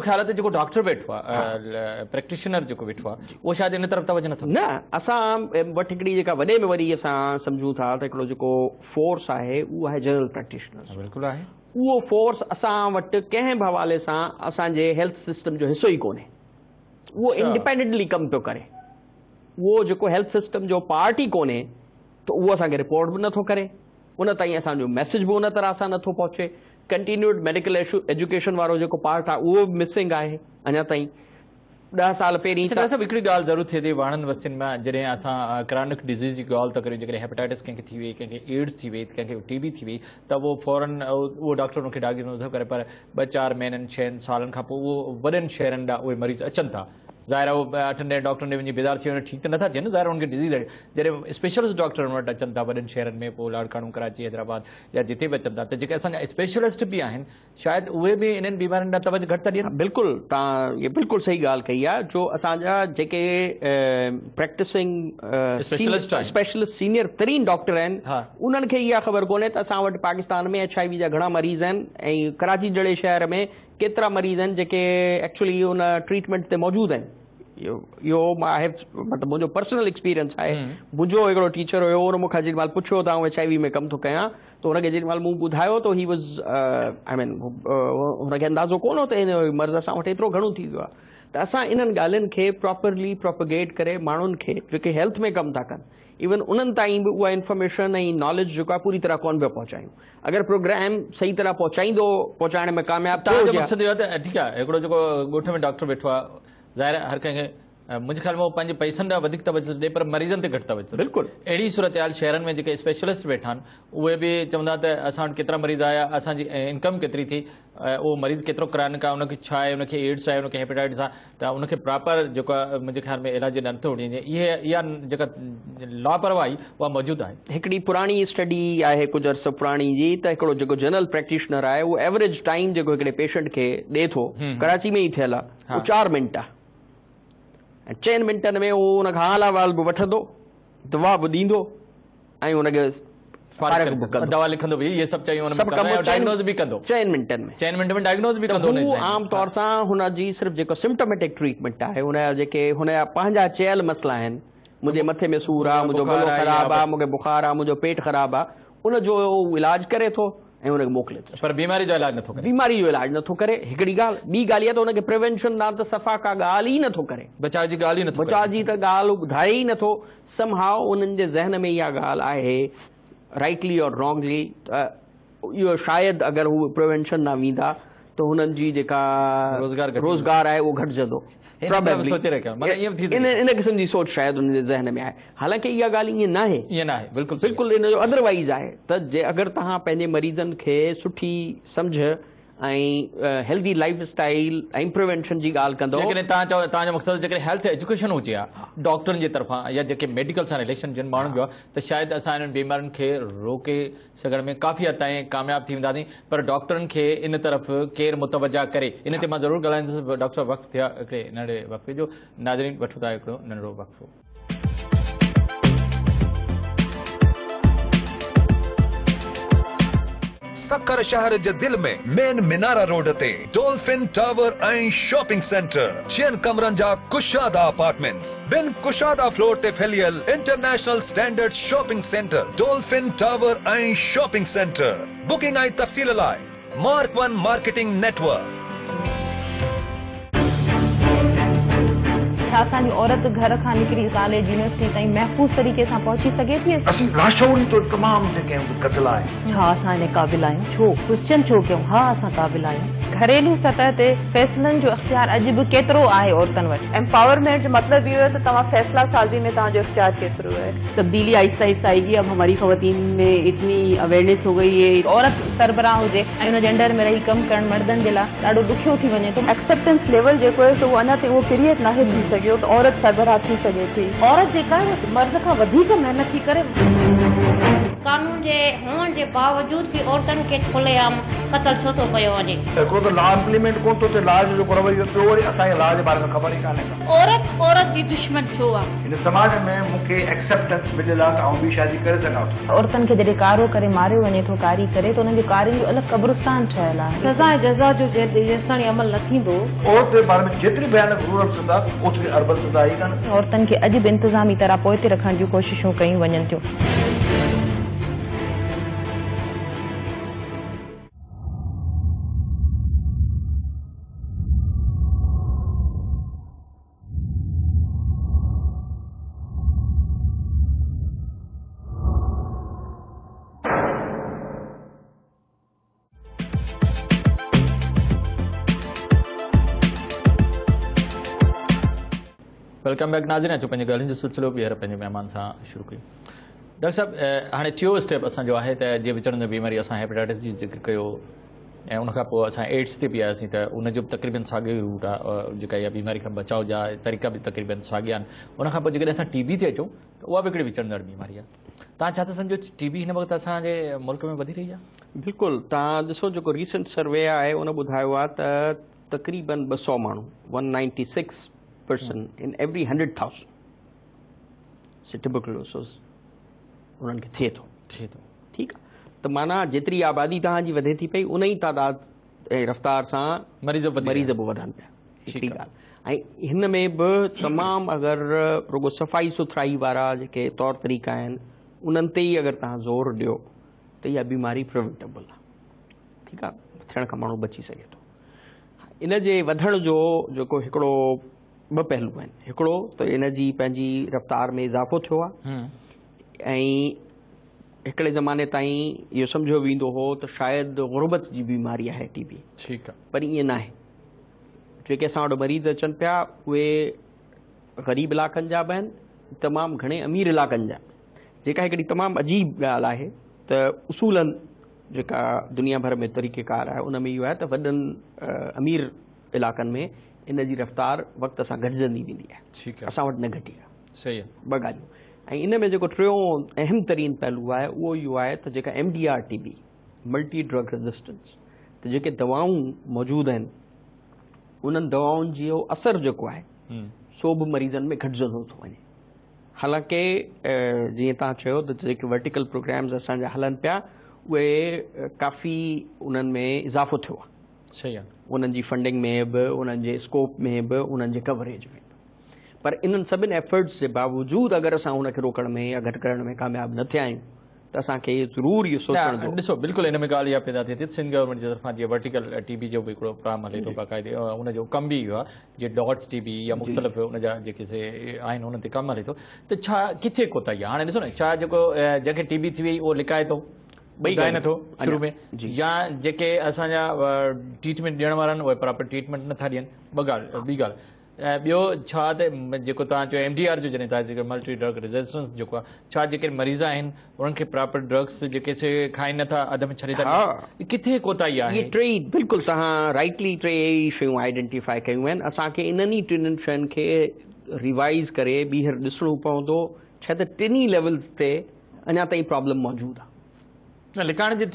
ख़्यालु आहे त जेको डॉक्टर वेठो आहे, प्रैक्टिशनर जेको वेठो आहे उहो शायदि इन तरफ़ तवजह नथो। न, असां वटि हिकिड़ी जेका वॾे में वॾी असां सम्झूं था त हिकिड़ो जेको फोर्स आहे उहो आहे जनरल प्रैक्टिशनर। बिल्कुलु आहे, उहो फोर्स असां वटि कंहिं बि हवाले सां असांजे हेल्थ सिस्टम जो हिसो ई कोन्हे, उहो इंडिपेंडेंटली कमु पियो करे, उहो जेको हेल्थ सिस्टम जो पार्ट ई कोन्हे त उहो असांखे रिपोर्ट बि नथो करे, उन ताईं असांजो मैसेज बि उन तरह सां नथो पहुचे। कंटिन्यूड मेडिकल एजुकेशन वारो जेको पार्ट आहे उहो बि मिसिंग आहे अञा ताईं। 10 साल पहिरीं साहिबु हिकिड़ी ॻाल्हि ज़रूरु थिए थी वाणनि वस्तियुनि मां, जॾहिं असां क्रॉनिक डिज़ीज़ जी ॻाल्हि था करियूं, जेकॾहिं हेपेटाइटिस कंहिंखे थी वई, कंहिंखे एड्स थी वई, कंहिंखे टीबी थी वई, त उहो फ़ौरन उहो डॉक्टर उनखे डायग्नोज़ करे, पर 2-4 महीननि 6 सालनि खां पोइ उहो वॾनि शहरनि ॾांहुं उहे मरीज़ अचनि था। ज़ाहिर आहे उहो अठनि ॾहनि डॉक्टरनि ॾे वञी बेज़ार थी वञे, ठीकु त नथा थियनि, ज़ाहिर उनखे डिज़ीज़ आहे। जॾहिं स्पेशलिस्ट डॉक्टर वटि अचनि था वॾनि शहरनि में, पोइ लाड़काणो, कराची, हैदराबाद या जिते बि अचनि था, त जेके असांजा स्पेशलिस्ट बि आहिनि शायदि उहे बि इन्हनि बीमारियुनि ॾांहुं तवजु घटि था ॾियनि। बिल्कुलु, तव्हां इहा बिल्कुलु सही ॻाल्हि कई आहे। जो असांजा जेके प्रैक्टिसिंग स्पेशलिस्ट आहिनि, स्पेशलिस्ट सीनियर तरीन डॉक्टर आहिनि, उन्हनि खे इहा ख़बर कोन्हे त असां वटि पाकिस्तान में HIV जा घणा मरीज़ आहिनि ऐं कराची जहिड़े शहर में केतिरा मरीज़ आहिनि जेके एक्चुअली उन ट्रीटमेंट ते मौजूदु आहिनि। इहो मां मतिलबु मुंहिंजो पर्सनल एक्सपीरियंस आहे। मुंहिंजो हिकिड़ो टीचर हुयो, उन मूंखां जेॾी महिल पुछियो त आउं HIV में कमु थो कयां, त हुनखे जेॾी महिल मूं ॿुधायो त he was I mean हुनखे अंदाज़ो कोन हो त हिन मर्ज़ असां वटि एतिरो घणो थी वियो आहे। त असां इन्हनि ॻाल्हियुनि खे प्रॉपरली प्रोपोगेट करे माण्हुनि खे जेके हेल्थ में कमु था कनि, इवन उन्हनि ताईं बि उहा इन्फॉर्मेशन ऐं नॉलेज जेको आहे पूरी तरह कोन पियो पहुचायूं। अगरि प्रोग्राम सही तरह पहुचाईंदो, पहुचाइण में कामयाब तव्हांजो मक़सदु इहो आहे त ठीकु आहे, हिकिड़ो जेको ॻोठ में डॉक्टर वेठो आहे, ज़ाहिर आहे हर कंहिंखे मुंहिंजे ख़्याल में उहो पंहिंजे पैसनि ॾांहुं वधीक तवजु ॾिए पर मरीज़नि ते घटि तवजु। बिल्कुलु अहिड़ी सूरत हाल शहरनि में जेके स्पेशलिस्ट वेठा आहिनि उहे बि चवंदा त असां वटि केतिरा मरीज़ आया, असांजी इनकम केतिरी थी, उहो मरीज़ केतिरो क्रॉनिक आहे, हुनखे छा आहे, हुनखे एड्स आहे, हुनखे हेपेटाइटिस आहे, त हुनखे प्रॉपर जेको आहे मुंहिंजे ख़्याल में इलाज नथो ॾियनि। इहे इहा जेका लापरवाही उहा मौजूदु आहे। हिकिड़ी पुराणी स्टडी आहे कुझु अरसो पुराणी जी, त हिकिड़ो जेको जनरल प्रैक्टिशनर आहे उहो एवरेज टाइम जेको हिकिड़े पेशेंट खे ॾिए थो, कराची में ई थियल आहे, उहो 4 मिंट आहे। ऐं 4 मिंटनि में उहो हुनखां हाल अहिवाल बि वठंदो, दवा बि ॾींदो ऐं हुनखे दवा लिखंदो बि, इहे सभु चयूं डायग्नोज बि कंदो 4 मिंटनि में, 4 मिंट में डायग्नोज बि कंदो। हू आम तौर सां हुनजी सिर्फ़ु जेको सिम्टोमेटिक ट्रीटमेंट आहे, हुनजा जेके हुनजा पंहिंजा चयल मसइला आहिनि, मुंहिंजे मथे में सूर आहे, मुंहिंजो गलो ख़राबु आहे, मूंखे बुखारु आहे, मुंहिंजो पेट ख़राबु आहे, उनजो इलाज करे थो ऐं हुनखे मोकिले थो, पर बीमारी जो इलाज नथो करे। बीमारी जो इलाज नथो करे, हिकिड़ी ॻाल्हि। ॿी ॻाल्हि इहा त हुनखे प्रिवेंशन ॾांहुं त सफ़ा का ॻाल्हि ई नथो करे, बचाव जी ॻाल्हि ई नथो, बचाव जी त ॻाल्हि ॿुधाए ई नथो। समहाउ उन्हनि जे ज़हन में इहा ॻाल्हि आहे, राइटली और रॉन्गली, त इहो शायदि अगरि हू प्रिवेंशन न वेंदा त हुननि जी जेका रोज़गार आहे उहो घटिजंदो। इन क़िस्म जी सोच शायदि हुनजे ज़हन में आहे, हालांकि इहा ॻाल्हि ईअं न आहे, ईअं न आहे, बिल्कुलु बिल्कुलु इन जो अदरवाइज़ आहे। त जे अगरि तव्हां पंहिंजे मरीज़नि खे सुठी सम्झ ऐं हेल्दी लाइफ स्टाइल ऐं प्रिवेंशन जी ॻाल्हि कंदो, जेकॾहिं तव्हां चओ, तव्हांजो मक़सदु जेकॾहिं हेल्थ एजुकेशन हुजे हा डॉक्टरनि जे तरफ़ां या जेके मेडिकल सां रिलेशन जिन माण्हुनि जो आहे, त शायदि असां इन्हनि बीमारियुनि खे रोके सघण में काफ़ी हद ताईं कामयाबु थी वेंदासीं। पर डॉक्टरनि खे इन तरफ़ केरु मुतवजा करे, इन ते मां ज़रूरु ॻाल्हाईंदुसि। डॉक्टर साहिबु वक़्तु थियो आहे हिकिड़े नंढे वक़्फ़े जो, नाज़रीन वठूं था हिकिड़ो नंढो वक़्फ़ो। सक्खर शहर जे दिल में मेन मिनारा रोड ते डॉल्फिन टावर ऐं शॉपिंग सेंटर, 6 कमरनि जा कुशादा अपार्टमेंट, ॿिनि कुशादा फ्लोर ते फैलियल international standard shopping centre, Dolphin Tower ऐं शॉपिंग सेंटर। बुकिंग ऐं तफ़सील लाइ मार्क 1 मार्केटिंग नेटवर्क। छा असांजी औरत घर खां निकिरी कॉलेज यूनिवर्सिटी ताईं महफ़ूज़ तरीक़े सां पहुची सघे थी? असीं लाशऊरी तौर तमामु जेके आहिनि क़तल आहिनि। छा असां इन क़ाबिल आहियूं? छो क्वेश्चन छो कयूं? हा, असां क़ाबिल आहियूं। घरेलू सतह ते फ़ैसिलनि जो अख़्तियार अॼु बि केतिरो आहे औरतुनि वटि? एम्पावरमेंट जो मतिलबु इहो आहे त तव्हां फ़ैसिला साज़ी में तव्हांजो इख़्तियार केतिरो आहे? तब्दीली आहिस्ता आहिस्ता आएगी। अब हमारी ख़वातीन में इतनी अवेयरनेस हो गई है। औरत सरबराह हुजे ऐं हुन जे अंडर में रही कमु करणु मर्दनि जे लाइ ॾाढो ॾुखियो थी वञे थो। एक्सेप्टेंस लेवल जेको आहे उहो अञा ताईं उहो क्रिएट नाहे थी सघियो त औरत सरबराह थी सघे थी। औरत जेका आहे मर्द खां वधीक महिनत थी करे। कानून जे हुअण जे बावजूद बि औरतुनि खे खुलेआम क़तल छो थो कयो वञे? हिकिड़ो त लॉ इम्प्लीमेंट कोन थो थिए, लॉ जो जेको रवैयो, ॿियो वरी असांखे लॉ जे बारे में ख़बर ई कान्हे। औरत औरत जी दुश्मन छो आहे? हिन समाज में मूंखे एक्सेप्टेंस मिलियल आहे त आउं बि शादी करे सघां थो। औरतुनि खे जॾहिं कारो करे मारियो वञे थो, कारी करे, त उन्हनि जे कारनि जो अलॻि क़ब्रिस्तान ठहियल आहे। सज़ा ऐं जज़ा जो जेसिताईं अमल न थींदो, औरत जे बारे में जेतिरी भयानक रूरल सज़ा ओतिरी अर्बन सज़ा ई कान्हे। औरतुनि खे अॼु बि इंतिज़ामी तरह पोइते रखण जूं कोशिशूं कयूं वञनि थियूं। Welcome back नाज़रीन, अचो पंहिंजे ॻाल्हियुनि जो सिलसिलो ॿीहर पंहिंजे महिमान सां शुरू कयूं। डॉक्टर साहिबु, हाणे टियों स्टेप असांजो आहे त जीअं विचड़ंदड़ बीमारी असां हेपेटाइटिस जी ज़िक्र कयो, ऐं उन खां पोइ असां एड्स ते बि आयासीं त उनजो बि तक़रीबन साॻियो ई रूट आहे, जेका इहा बीमारी खां बचाव जा तरीक़ा बि तक़रीबन साॻिया आहिनि। उन खां पोइ जेकॾहिं असां टीबी ते अचूं त उहा बि हिकिड़ी विचड़ंदड़ बीमारी आहे। तव्हां छा था सम्झो, टीबी हिन वक़्तु असांजे मुल्क में वधी रही आहे? बिल्कुलु, तव्हां ॾिसो जेको रीसेंट सर्वे आहे उन ॿुधायो आहे त तक़रीबन 200 माण्हू, 196 person in every 100,000 tuberculosis उन्हनि खे थिए थो। ठीकु आहे, त माना जेतिरी आबादी तव्हांजी वधे थी पई उन ई तादाद ऐं रफ़्तार सां मरीज़ बि वधनि पिया। हिकिड़ी ॻाल्हि, ऐं हिन में बि तमामु अगरि रुॻो सफ़ाई सुथराई वारा जेके तौर तरीक़ा आहिनि उन्हनि ते ई अगरि तव्हां ज़ोर ॾियो त इहा बीमारी प्रिवेंटेबल आहे। ठीकु आहे, थियण खां माण्हू बची सघे थो। इन जे वधण जो जेको हिकिड़ो ॿ पहलू आहिनि, हिकिड़ो त इन जी पंहिंजी रफ़्तार में इज़ाफ़ो थियो आहे ऐं हिकिड़े ज़माने ताईं इहो सम्झियो वेंदो हो त शायदि ग़ुरबत जी बीमारी आहे टीबी, ठीकु आहे, पर ईअं न आहे। जेके असां वटि मरीज़ अचनि पिया उहे ग़रीब इलाइक़नि जा बि आहिनि, तमामु घणे अमीर इलाइक़नि जा, जेका हिकिड़ी तमामु अजीब ॻाल्हि आहे त उसूलनि जेका दुनिया भर में तरीक़ेकार आहे उन में इहो आहे त वॾनि अमीर इलाइक़नि में इन जी रफ़्तार वक़्त सां घटिजंदी वेंदी आहे, ठीकु आहे, असां वटि न घटी आहे। सही आहे, ॿ ॻाल्हियूं। ऐं इन में जेको टियों अहम तरीन पहलू आहे उहो इहो आहे त जेका MDR TB, multi drug resistance, त जेके दवाऊं मौजूदु आहिनि उन्हनि दवाउनि जो असरु जेको आहे सो बि मरीज़नि में घटिजंदो थो वञे। हालांकि जीअं तव्हां चयो त जेके वर्टिकल प्रोग्राम्स असांजा हलनि पिया उहे काफ़ी उन्हनि में इज़ाफ़ो थियो आहे, सही आहे, उन्हनि जी फंडिंग में बि, उन्हनि जे स्कोप में बि, उन्हनि जे कवरेज में बि। पर इन्हनि सभिनि एफर्ट्स जे बावजूदि अगरि असां हुनखे रोकण में या घटि करण में कामयाबु न थिया आहियूं त असांखे ज़रूरु इहो सोचणु ॾिसो, बिल्कुलु हिन में ॻाल्हि इहा पैदा थिए थी, सिंध गवर्नमेंट जे तरफ़ां जीअं वर्टिकल टीबी जो बि हिकिड़ो प्रोग्राम हले थो बाक़ाइदे, उनजो कमु बि इहो आहे जीअं डॉट्स टीबी या मुख़्तलिफ़ उनजा जेके से आहिनि उन्हनि ते कमु हले थो। त छा किथे कोताही आहे? हाणे ॾिसो न, छा जेको जंहिंखे टीबी थी वई उहो लिकाए थो, ॿुधाए नथो शुरू में, या जेके असांजा ट्रीटमेंट ॾियण वारा आहिनि उहे प्रॉपर ट्रीटमेंट नथा ॾियनि, ॿ ॻाल्हि। ॿी ॻाल्हि, ऐं ॿियो छा त जेको तव्हां चयो एमडीआर जो, जॾहिं तव्हां जेको मल्टी ड्रग रेजिस्टेंस जेको आहे, छा जेके मरीज़ आहिनि उन्हनि खे प्रॉपर ड्रग्स जेके से खाइनि नथा, अध में छॾे था ॾियनि, किथे कोताही आहे? इहे टेई बिल्कुलु तव्हां राइटली टे शयूं आइडेंटिफाई कयूं आहिनि। असांखे इन्हनि ई टिनि शयुनि खे रिवाइज़ करे ॿीहर ॾिसणो पवंदो, छा त टिन्ही लेवल्स ते अञा ताईं प्रॉब्लम मौजूदु आहे। न, लिकाइण जे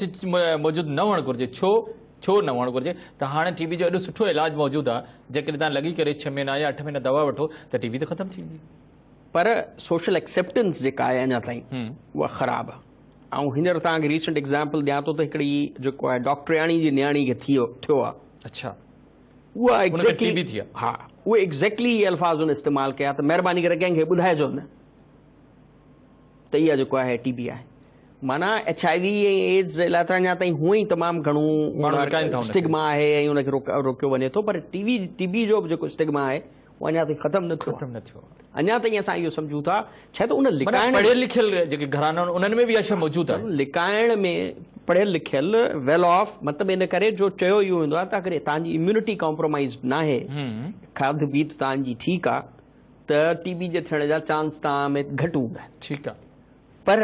मौजूदु न हुअणु घुरिजे। छो न हुअणु घुरिजे? त हाणे टीबी जो एॾो सुठो इलाज मौजूदु आहे, जेकॾहिं तव्हां लॻी करे 6 महीना या 8 महीना दवा वठो त टीबी त ख़तमु थी वेंदी। पर सोशल एक्सेप्टेंस जेका आहे अञा ताईं उहा ख़राबु आहे। ऐं हींअर तव्हांखे रीसेंट एग्ज़ाम्पल ॾियां थो त हिकिड़ी जेको आहे डॉक्टरियाणी जी नियाणी खे थियो आहे। अच्छा, उहा एग्ज़ैक्टली टीबी थी आहे। हा, उहे एग्ज़ैक्टली इहे अल्फ़ाज़ हुन इस्तेमालु कया त महिरबानी करे कंहिंखे ॿुधाइजो न त इहा जेको आहे टीबी आहे। माना HIV ऐं एड्स जे लाइ त अञा ताईं हूअं ई तमामु घणो स्टिग्मा आहे ऐं हुनखे रोकियो वञे थो, पर टीबी जो बि जेको स्टिग्मा आहे उहो अञा ताईं ख़तमु न थियो। अञा ताईं असां इहो सम्झूं था, छा त उन लिकाइण पढ़ियल लिखियल जेके घराना आहिनि उन्हनि में बि इहा शइ मौजूदु आहे। लिकाइण में पढ़ियल लिखियल वेल ऑफ, मतिलबु इन करे जो चयो इहो वेंदो आहे त अगरि तव्हांजी इम्यूनिटी कॉम्प्रोमाइज़ न आहे, खाध पीत तव्हांजी ठीकु आहे, त टीबी जे थियण जा चांस तव्हां में घटि हूंदा आहिनि। ठीकु आहे, पर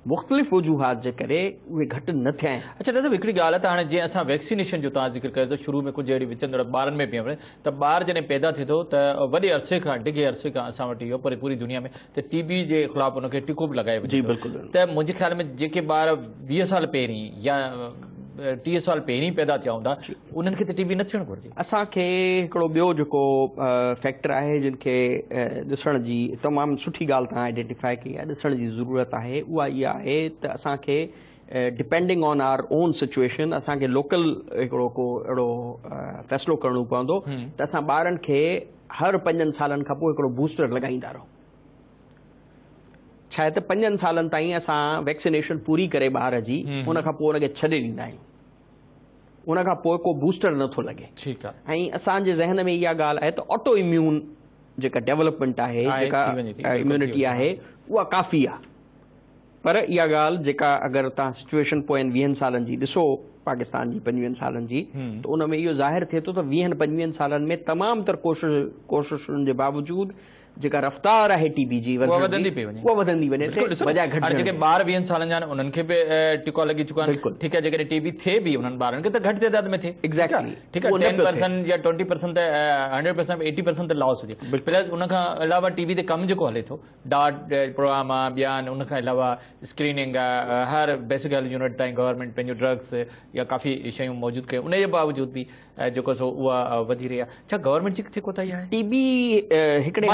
मुख़्तलिफ़ वजूहात जे करे उहे घटि न थिया आहिनि। अच्छा दादा, हिकिड़ी ॻाल्हि आहे त हाणे जीअं असां वैक्सीनेशन जो तव्हां ज़िक्र कयो त शुरू में कुझु अहिड़ी विचंदड़ ॿारनि में बि त ॿार जॾहिं पैदा थिए थो त वॾे अरसे खां, डिघे अरसे खां असां वटि इहो पर पूरी दुनिया में त टीबी जे ख़िलाफ़ हुनखे टीको बि लॻायो वञे। जी बिल्कुलु। त मुंहिंजे ख़्याल में जेके ॿार 20 साल पहिरीं या 30 साल पहिरीं पैदा थिया हूंदा उन्हनि खे त टीबी न थियणु घुरिजे। असांखे हिकिड़ो ॿियो जेको फैक्टर आहे जिनखे ॾिसण जी तमामु सुठी ॻाल्हि तव्हां आइडेंटिफाई कई आहे, ॾिसण जी ज़रूरत आहे, उहा इहा आहे त असांखे depending on our own situation असांखे लोकल हिकिड़ो को अहिड़ो फ़ैसिलो करिणो पवंदो त असां ॿारनि खे हर 5 सालनि खां पोइ हिकिड़ो बूस्टर लॻाईंदा रहूं। छा आहे त 5 सालनि ताईं असां वैक्सीनेशन पूरी करे ॿार जी, उन खां पोइ हुनखे छॾे ॾींदा आहियूं, उन खां पोइ को बूस्टर नथो लॻे। ठीकु आहे। ऐं असांजे ज़हन में इहा ॻाल्हि आहे त ऑटो इम्यून जेका डेवलपमेंट आहे, जेका इम्यूनिटी आहे, उहा काफ़ी आहे। पर इहा ॻाल्हि जेका अगरि तव्हां सिचुएशन पोयनि 20 सालनि जी ॾिसो, पाकिस्तान जी 25 सालनि जी, त उन में इहो ज़ाहिर थिए थो त 20-25 सालनि में तमामु तर कोशिशुनि जे बावजूदि जेका रफ़्तार आहे टीबी जी उहा वधंदी पई वञे, उहा वधंदी वञे, बजाए घटि। हाणे जेके ॿार 20 सालनि जा आहिनि उन्हनि खे बि टीको लॻी चुका आहिनि, ठीकु आहे। जेकॾहिं टीबी थिए बि उन्हनि ॿारनि खे त घटि तादाद में थिए, एग्ज़ैक्टली, ठीकु आहे। 10% या 20% त 100% 80% त लॉस हुजे। प्लस उनखां अलावा टीबी ते कमु जेको हले थो, डाट प्रोग्राम आहे, ॿिया आहिनि, उनखां अलावा स्क्रीनिंग आहे, हर बेसिक हेल्थ यूनिट ताईं गवर्नमेंट पंहिंजो ड्रग्स या काफ़ी शयूं मौजूदु कयूं, उन जे बावजूदु बि जेको सो उहा वधी रही आहे। छा गवर्नमेंट जी किथे कोताही आहे? टीबी हिकिड़े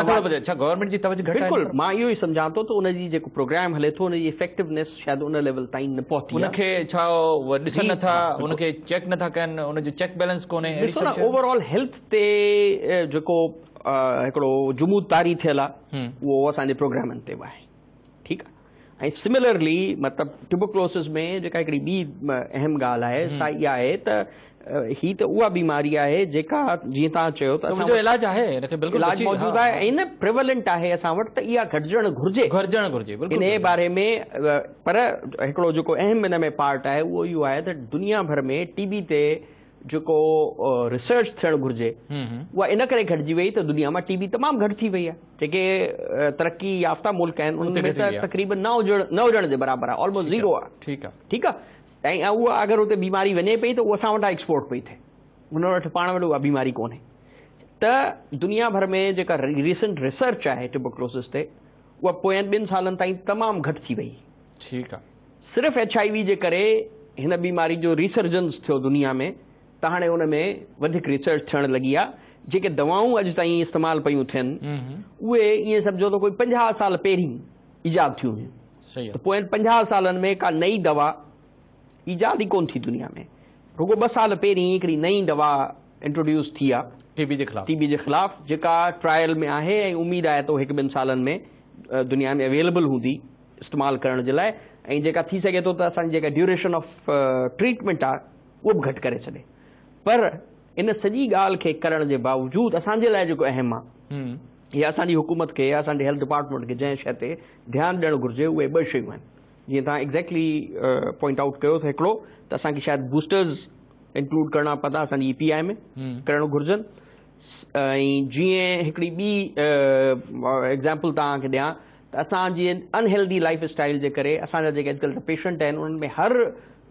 छा गवर्नमेंट जी तवज्जो घटि आहे? बिल्कुलु, मां इहो ई सम्झां थो त उनजी जेको प्रोग्राम हले थो उनजी इफेक्टिवनेस शायदि उन लेवल ताईं न पहुती आहे। उनखे छा ॾिसनि नथा, उनखे चेक नथा कनि, उनजो चेक बैलेंस कोन्हे। ॾिसो न, ओवरऑल हेल्थ ते जेको हिकिड़ो जुमूद तारी थियल आहे उहो असांजे प्रोग्रामनि ते बि आहे, ठीकु आहे। ऐं सिमिलरली मतिलबु ट्यूबरक्लोसिस में जेका हिकिड़ी ॿी अहम ॻाल्हि आहे सा इहा आहे त ही त उहा बीमारी आहे जेका जीअं तव्हां चयो त उनजो इलाज आहे, हिनखे बिल्कुलु इलाज मौजूदु आहे ऐं न प्रिवेलेंट आहे असां वटि, त इहा घटिजणु घुरिजे, घुरिजणु घुरिजे बिल्कुलु इन बारे में। पर हिकिड़ो जेको अहम हिन में पार्ट आहे उहो इहो आहे त दुनिया भर में टीबी ते जेको रिसर्च थियणु घुरिजे उहा इन करे घटिजी वई त दुनिया मां टीबी तमामु घटि थी वई आहे। जेके तरक़ी याफ़्ता मुल्क आहिनि उन्हनि में त तक़रीबन न हुजण जे बराबरि आहे, ऑलमोस्ट ज़ीरो आहे, ठीकु आहे, ठीकु आहे। ऐं उहा अगरि उते बीमारी वञे पई त उहा असां वटां एक्सपोर्ट पई थिए, हुन वटि पाण वटि उहा बीमारी कोन्हे। त दुनिया भर में जेका रिसेंट रिसर्च आहे ट्यूबरक्लोसिस ते उहा पोयनि 2 सालनि ताईं तमामु घटि थी वई, ठीकु आहे। सिर्फ़ु HIV जे करे हिन बीमारी जो रिसर्जन्स थियो दुनिया में, त हाणे उन में वधीक रिसर्च थियणु लॻी आहे। जेके दवाऊं अॼु ताईं इस्तेमालु पियूं थियनि उहे ईअं सम्झो त कोई 50 साल पहिरीं ईजाद थियूं हुयूं, त पोयनि 50 सालनि में का नई दवा ईजाद ई कोन थी दुनिया में। रुगो 2 साल पहिरीं हिकिड़ी नई दवा इंट्रोड्यूस थी आहे टीबी जे ख़िलाफ़, टीबी जे ख़िलाफ़, जेका ट्रायल में आहे ऐं उमेद आहे त 1-2 सालनि में दुनिया में अवेलेबल हूंदी इस्तेमालु करण जे लाइ, ऐं जेका थी सघे थो त असांजी जेका ड्यूरेशन ऑफ ट्रीटमेंट आहे उहो बि घटि करे छॾे। पर इन सॼी ॻाल्हि खे करण जे बावजूदु असांजे लाइ जेको अहम आहे या असांजी हुकूमत खे या असांजे हेल्थ डिपार्टमेंट खे जंहिं शइ ते ध्यानु ॾियणु घुरिजे उहे 2 शयूं आहिनि। जीअं तव्हां एग्ज़ैक्टली पॉइंट आउट कयो त हिकिड़ो त असांखे शायदि बूस्टर्स इंक्लूड करणा पवंदा असांजी EPI में करणु घुरिजनि, ऐं जीअं हिकिड़ी ॿी एग्ज़ाम्पल तव्हांखे ॾियां त असां जीअं अनहेल्दी लाइफ स्टाइल जे करे असांजा जेके अॼुकल्ह पेशेंट आहिनि उन्हनि में हर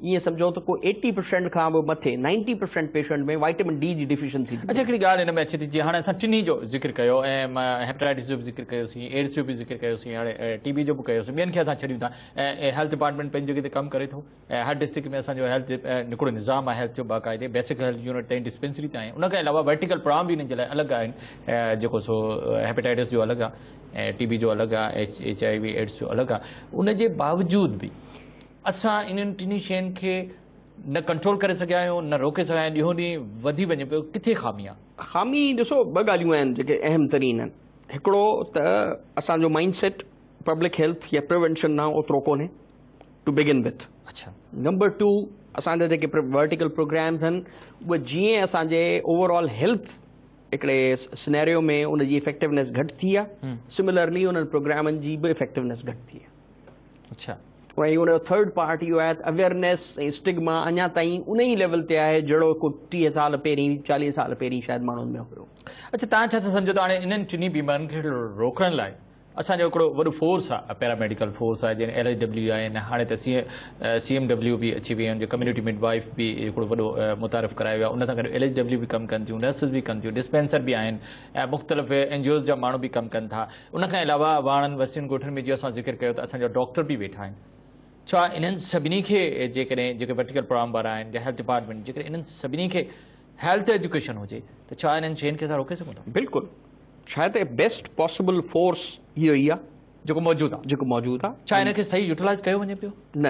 ईअं सम्झो त को 80% खां बि मथे 90% पेशेंट में वाइटामिन डी जी डिफिशियंसी। अच्छा, हिकिड़ी ॻाल्हि हिन में अचे थी, जीअं हाणे असां टिन्ही जो ज़िक्र कयो ऐं हेपेटाइटिस जो बि ज़िक्र कयोसीं, एड्स जो बि ज़िक्र कयोसीं, हाणे टीबी जो बि कयोसीं, ॿियनि खे असां छॾियूं था। ऐं हेल्थ डिपार्टमेंट पंहिंजी जॻह ते कमु करे थो ऐं हर डिस्ट्रिक्ट में असांजो हेल्थ हिकिड़ो निज़ाम आहे हेल्थ जो बाक़ाइदे बेसिक हेल्थ यूनिट ताईं डिस्पेंसरी ताईं, उन खां अलावा वर्टिकल प्रोग्राम बि हिननि जे लाइ अलॻि आहिनि, जेको सो हेपेटाइटिस जो अलॻि आहे ऐं टीबी जो अलॻि आहे, HIV AIDS जो अलॻि आहे। उनजे बावजूदु बि असां इन्हनि टिन्ही शयुनि खे न कंट्रोल करे सघिया आहियूं, न रोके सघिया आहियूं, ॾींहों ॾींहुं वधी वञे पियो। किथे ख़ामी आहे? ख़ामी ॾिसो 2 ॻाल्हियूं आहिनि जेके अहम तरीन आहिनि। हिकिड़ो त असांजो माइंडसेट पब्लिक हेल्थ या प्रिवेंशन ॾांहुं ओतिरो कोन्हे टू बिगिन विथ। अच्छा, नंबर 2 असांजा जेके वर्टिकल प्रोग्राम्स आहिनि उहे जीअं असांजे ओवरऑल हेल्थ हिकिड़े सिनेरियो में उनजी इफेक्टिवनेस घटि थी आहे, सिमिलरली उन्हनि प्रोग्रामनि जी बि इफेक्टिवनेस घटि थी आहे। अच्छा, ऐं उनजो थर्ड पार्ट इहो आहे त अवेयरनेस ऐं स्टिग्मा अञा ताईं उन ई लेवल ते आहे जहिड़ो को 30 साल पहिरीं 40 साल पहिरीं शायदि माण्हुनि में हुयो। अच्छा, तव्हां छा था सम्झो त हाणे इन्हनि टिन्ही बीमारियुनि खे रोकण लाइ असांजो हिकिड़ो वॾो फोर्स आहे, पैरामेडिकल फोर्स आहे, जंहिं LHW आहिनि, हाणे त CMW बि अची वई आहिनि, कम्युनिटी मिडवाइफ बि हिकिड़ो वॾो मुतारिफ़ करायो वियो आहे, उन सां गॾु LHW बि कमु कनि थियूं, नर्सिस बि कनि थियूं, डिस्पेंसर बि आहिनि ऐं मुख़्तलिफ़ NGOs जा माण्हू बि कमु कनि था। उन खां अलावा वाणनि वस्तियुनि ॻोठनि में जीअं असां ज़िक्र कयो त असांजा डॉक्टर बि वेठा आहिनि। छा इन्हनि सभिनी खे जेकॾहिं जेके वर्टिकल प्रोग्राम वारा आहिनि या हेल्थ डिपार्टमेंट, जेकॾहिं इन्हनि सभिनी खे हेल्थ एजुकेशन हुजे त छा इन्हनि शयुनि खे असां रोके सघूं था? बिल्कुलु, शायदि बेस्ट पॉसिबल फोर्स इहो ई आहे जेको मौजूदु आहे, जेको मौजूदु आहे। छा हिनखे सही यूटिलाइज़ कयो वञे पियो? न,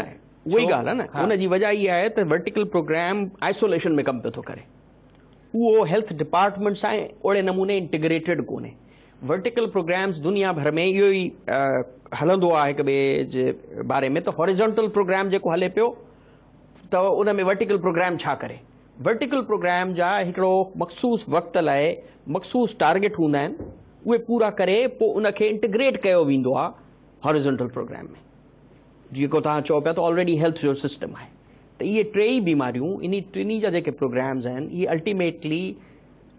उहा ई ॻाल्हि आहे न। हुनजी वजह इहा आहे त वर्टिकल प्रोग्राम आइसोलेशन में कमु पियो थो करे, उहो हेल्थ डिपार्टमेंट सां अहिड़े नमूने इंटीग्रेटेड कोन्हे। वर्टिकल प्रोग्राम्स दुनिया भर में इहो ई हलंदो आहे हिक ॿिए जे बारे में, त हॉरिजॉन्टल प्रोग्राम जेको हले पियो त उन में वर्टिकल प्रोग्राम छा करे? वर्टिकल प्रोग्राम जा हिकिड़ो मख़सूस वक़्त लाइ मख़सूस टारगेट हूंदा आहिनि, उहे पूरा करे पोइ उनखे इंटीग्रेट कयो वेंदो आहे हॉरिजॉन्टल प्रोग्राम में। जेको तव्हां चओ पिया त ऑलरेडी हेल्थ जो सिस्टम आहे, त इहे टेई बीमारियूं, इन टिन्ही जा जेके प्रोग्राम्स आहिनि, इहे अल्टीमेटली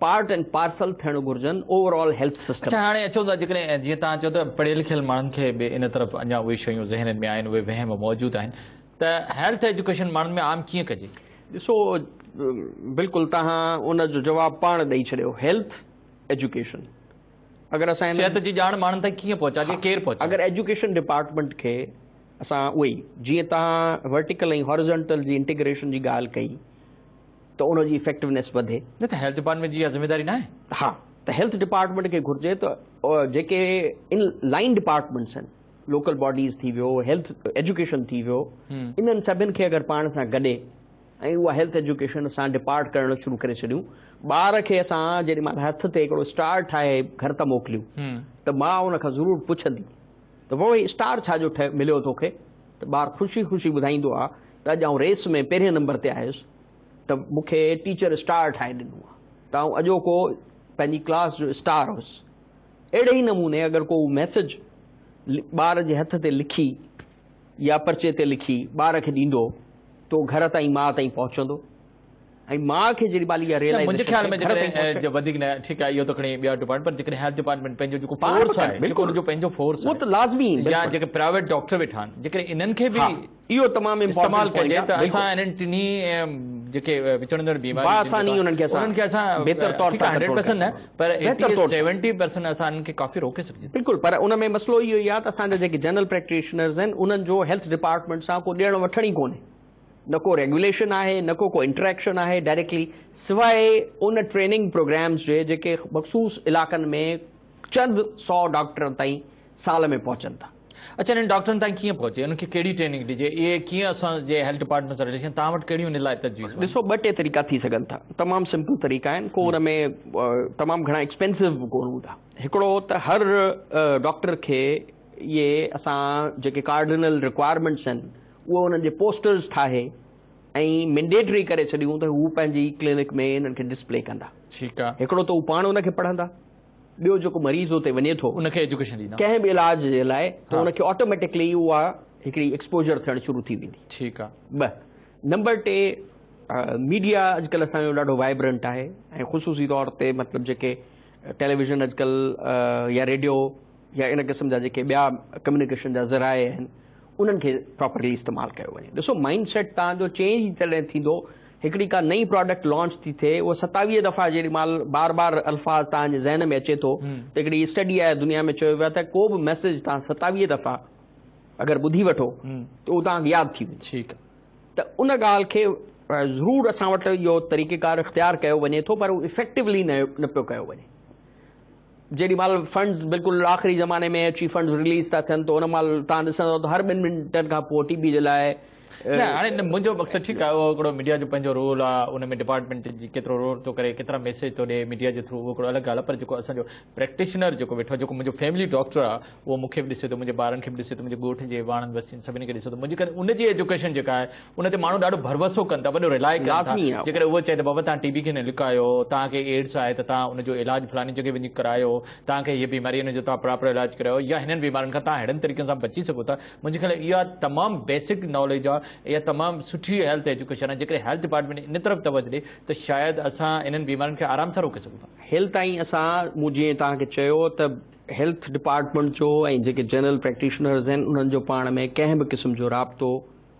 पार्ट एंड पार्सल थियणु घुर्जनि ओवरऑल हेल्थ सिस्टम। अच्छा, हाणे अचूं था जेकॾहिं जीअं तव्हां चयो त पढ़ियल लिखियल माण्हुनि खे बि इन तरफ़ अञा उहे शयूं ज़हन में आहिनि, उहे वहम मौजूदु आहिनि, त हेल्थ एजुकेशन माण्हुनि में आम कीअं कजे? ॾिसो, बिल्कुलु तव्हां उन जो जवाबु पाण ॾेई छॾियो, हेल्थ एजुकेशन। अगरि असां सिहत जी ॼाण माण्हुनि ताईं कीअं पहुचाइजे, केरु पहुचाए? अगरि एजुकेशन डिपार्टमेंट खे असां उहे ई जीअं तव्हां वर्टिकल ऐं हॉरिज़ॉन्टल जी इंटीग्रेशन जी ॻाल्हि कई त उन जी इफेक्टिवनेस वधे। न त हेल्थ डिपार्टमेंट जी इहा ज़िम्मेदारी न आहे? हा, त हेल्थ डिपार्टमेंट खे घुर्जे त जेके इन लाइन डिपार्टमेंट्स आहिनि, लोकल बॉडीज़ थी वियो, हेल्थ एजुकेशन थी वियो, इन्हनि सभिनि खे अगरि पाण सां गॾे ऐं उहा हेल्थ एजुकेशन असां डिपार्ट करणु शुरू करे छॾियूं, ॿार खे असां जेॾी महिल हथ ते हिकिड़ो स्टार ठाहे घर तां मोकिलियूं त मां उन खां ज़रूरु पुछंदी त भई स्टार छा जो ठहे मिलियो तोखे? त ॿार ख़ुशी ख़ुशी ॿुधाईंदो आहे त अॼु आउं रेस में पहिरें नंबर ते आयुसि त मूंखे टीचर स्टार ठाहे ॾिनो आहे, त आउं अॼोको पंहिंजी क्लास जो स्टार हुउसि। अहिड़े ई नमूने अगरि को मैसेज ॿार जे हथ ते लिखी या पर्चे ते लिखी ॿार खे ॾींदो त घर ताईं माउ ताईं पहुचंदो ऐं माउ खे जेॾी महिल इहा रियलाइज़ेशन मुंहिंजे ख़्याल में जेकॾहिं वधीक न, ठीकु आहे, इहो त खणी ॿिया डिपार्टमेंट, पर जेकॾहिं हेल्थ डिपार्टमेंट पंहिंजो जेको फोर्स आहे, बिल्कुलु उनजो पंहिंजो फोर्स उहो त लाज़मी, या जेके प्राइवेट डॉक्टर वेठा आहिनि, जेकॾहिं इन्हनि खे बि इहो तमामु इस्तेमालु कजे त असां इन्हनि टिन्ही जेके विचुणंदड़ बीमारी आसानी उन्हनि खे असां बहितर तौर सां 100% न पर 70% असां इन्हनि खे काफ़ी रोके सघिजे। बिल्कुलु, पर उन में मसइलो इहो ई आहे त असांजा जेके जनरल प्रैक्टिशनर्स आहिनि उन्हनि जो हेल्थ डिपार्टमेंट सां को ॾियण वठण ई कोन्हे, न को रेगुलेशन आहे, न को को इंटरेक्शन आहे डायरेक्टली, सिवाय उन ट्रेनिंग प्रोग्राम्स जे जेके मख़सूस इलाइक़नि में चंद सौ डॉक्टरनि ताईं साल में पहुचनि था। अच्छा, इन्हनि डॉक्टरनि ताईं कीअं पहुचे, उन्हनि खे कहिड़ी ट्रेनिंग ॾिजे, इहे कीअं असांजे हेल्थ डिपार्टमेंट सां रिलेशन, तव्हां वटि कहिड़ियूं इन लाइ तजवीज़? ॾिसो, ॿ टे तरीक़ा थी सघनि था, तमामु सिंपल तरीक़ा आहिनि, को उन में तमामु घणा एक्सपेंसिव बि कोन हूंदा। हिकिड़ो त हर डॉक्टर खे इहे असां जेके कार्डिनल रिक्वायरमेंट्स आहिनि उहे उन्हनि जे पोस्टर्स ठाहे ऐं मैंडेटरी करे छॾियूं त हू पंहिंजी क्लिनिक में इन्हनि खे डिस्प्ले कंदा। ठीकु आहे, हिकिड़ो त हू पाण उनखे पढ़ंदा, ॿियो जेको मरीज़ उते वञे थो उनखे एजुकेशन ॾींदा कंहिं बि इलाज जे लाइ, त उनखे ऑटोमेटिकली उहा हिकिड़ी एक्सपोजर थियणु शुरू थी वेंदी। ठीकु आहे। ॿ नंबर टे, मीडिया अॼुकल्ह असांजो ॾाढो वाइब्रेंट आहे ऐं ख़ुशूसी तौर ते मतिलबु जेके टेलीविज़न अॼुकल्ह या रेडियो या इन क़िस्म जा जेके ॿिया कम्यूनिकेशन जा ज़राए आहिनि उन्हनि खे प्रॉपरली इस्तेमालु कयो वञे। ॾिसो, माइंड सेट तव्हांजो चेंज तॾहिं थींदो, हिकिड़ी का नई प्रोडक्ट लॉन्च थी थिए, उहा 27 दफ़ा जेॾी महिल बार बार अल्फ़ाज़ तव्हांजे ज़हन में अचे थो, त हिकिड़ी स्टडी आहे दुनिया में चयो वियो आहे त को बि मैसेज तव्हां 27 दफ़ा अगरि ॿुधी वठो त उहो तव्हांखे यादि थी वञे। ठीकु, त उन ॻाल्हि खे ज़रूरु असां वटि इहो तरीक़ेकार इख़्तियार कयो वञे थो, पर उहो इफेक्टिवली न पियो कयो वञे। जेॾी महिल फंड्स बिल्कुलु आख़िरी ज़माने में अची फंड्स रिलीज़ था थियनि त उन महिल तव्हां ॾिसंदव त हर 2 मिंटनि खां पोइ टीबी जे लाइ न। हाणे मुंहिंजो मक़सदु ठीकु आहे, उहो हिकिड़ो मीडिया जो पंहिंजो रोल आहे, उन में डिपार्टमेंट जी केतिरो रोल थो करे, केतिरा मैसेज थो ॾिए मीडिया जे थ्रू, उहो हिकिड़ो अलॻि ॻाल्हि आहे। पर जेको असांजो प्रैक्टिशनर जेको वेठो आहे, जेको मुंहिंजो फैमिली डॉक्टर आहे, उहो मूंखे बि ॾिसे थो, मुंहिंजे ॿारनि खे बि ॾिसे थो, मुंहिंजे ॻोठ जे वाणनि वस्तियुनि सभिनी खे ॾिसे थो, मुंहिंजे करे उनजी एजुकेशन जेका आहे उन ते माण्हू ॾाढो भरोसो कनि था, वॾो रिलाए कनि था। जेकॾहिं उहो चए त बाबा तव्हां टीबी खे न लुकायो, तव्हांखे एड्स आहे त तव्हां उनजो इलाजु फलाणी जॻह वञी करायो, तव्हांखे हीअ बीमारी हुन जो तव्हां प्रॉपर इलाजु करायो, या हिननि बीमारियुनि खां तव्हां अहिड़नि तरीक़नि सां बची सघो था। मुंहिंजे ख़्याल इहा तमामु बेसिक नॉलेज आहे, इहा तमामु सुठी हेल्थ एजुकेशन आहे। जेकॾहिं हेल्थ डिपार्टमेंट इन तरफ़ तवजो ॾे त शायदि असां इन्हनि बीमारियुनि खे आराम सां रोके सघूं था। हेल्थ ताईं असां, मूं जीअं तव्हांखे चयो त हेल्थ डिपार्टमेंट जो ऐं जेके जनरल प्रैक्टिशनर्स आहिनि उन्हनि जो पाण में कंहिं बि क़िस्म जो राब्तो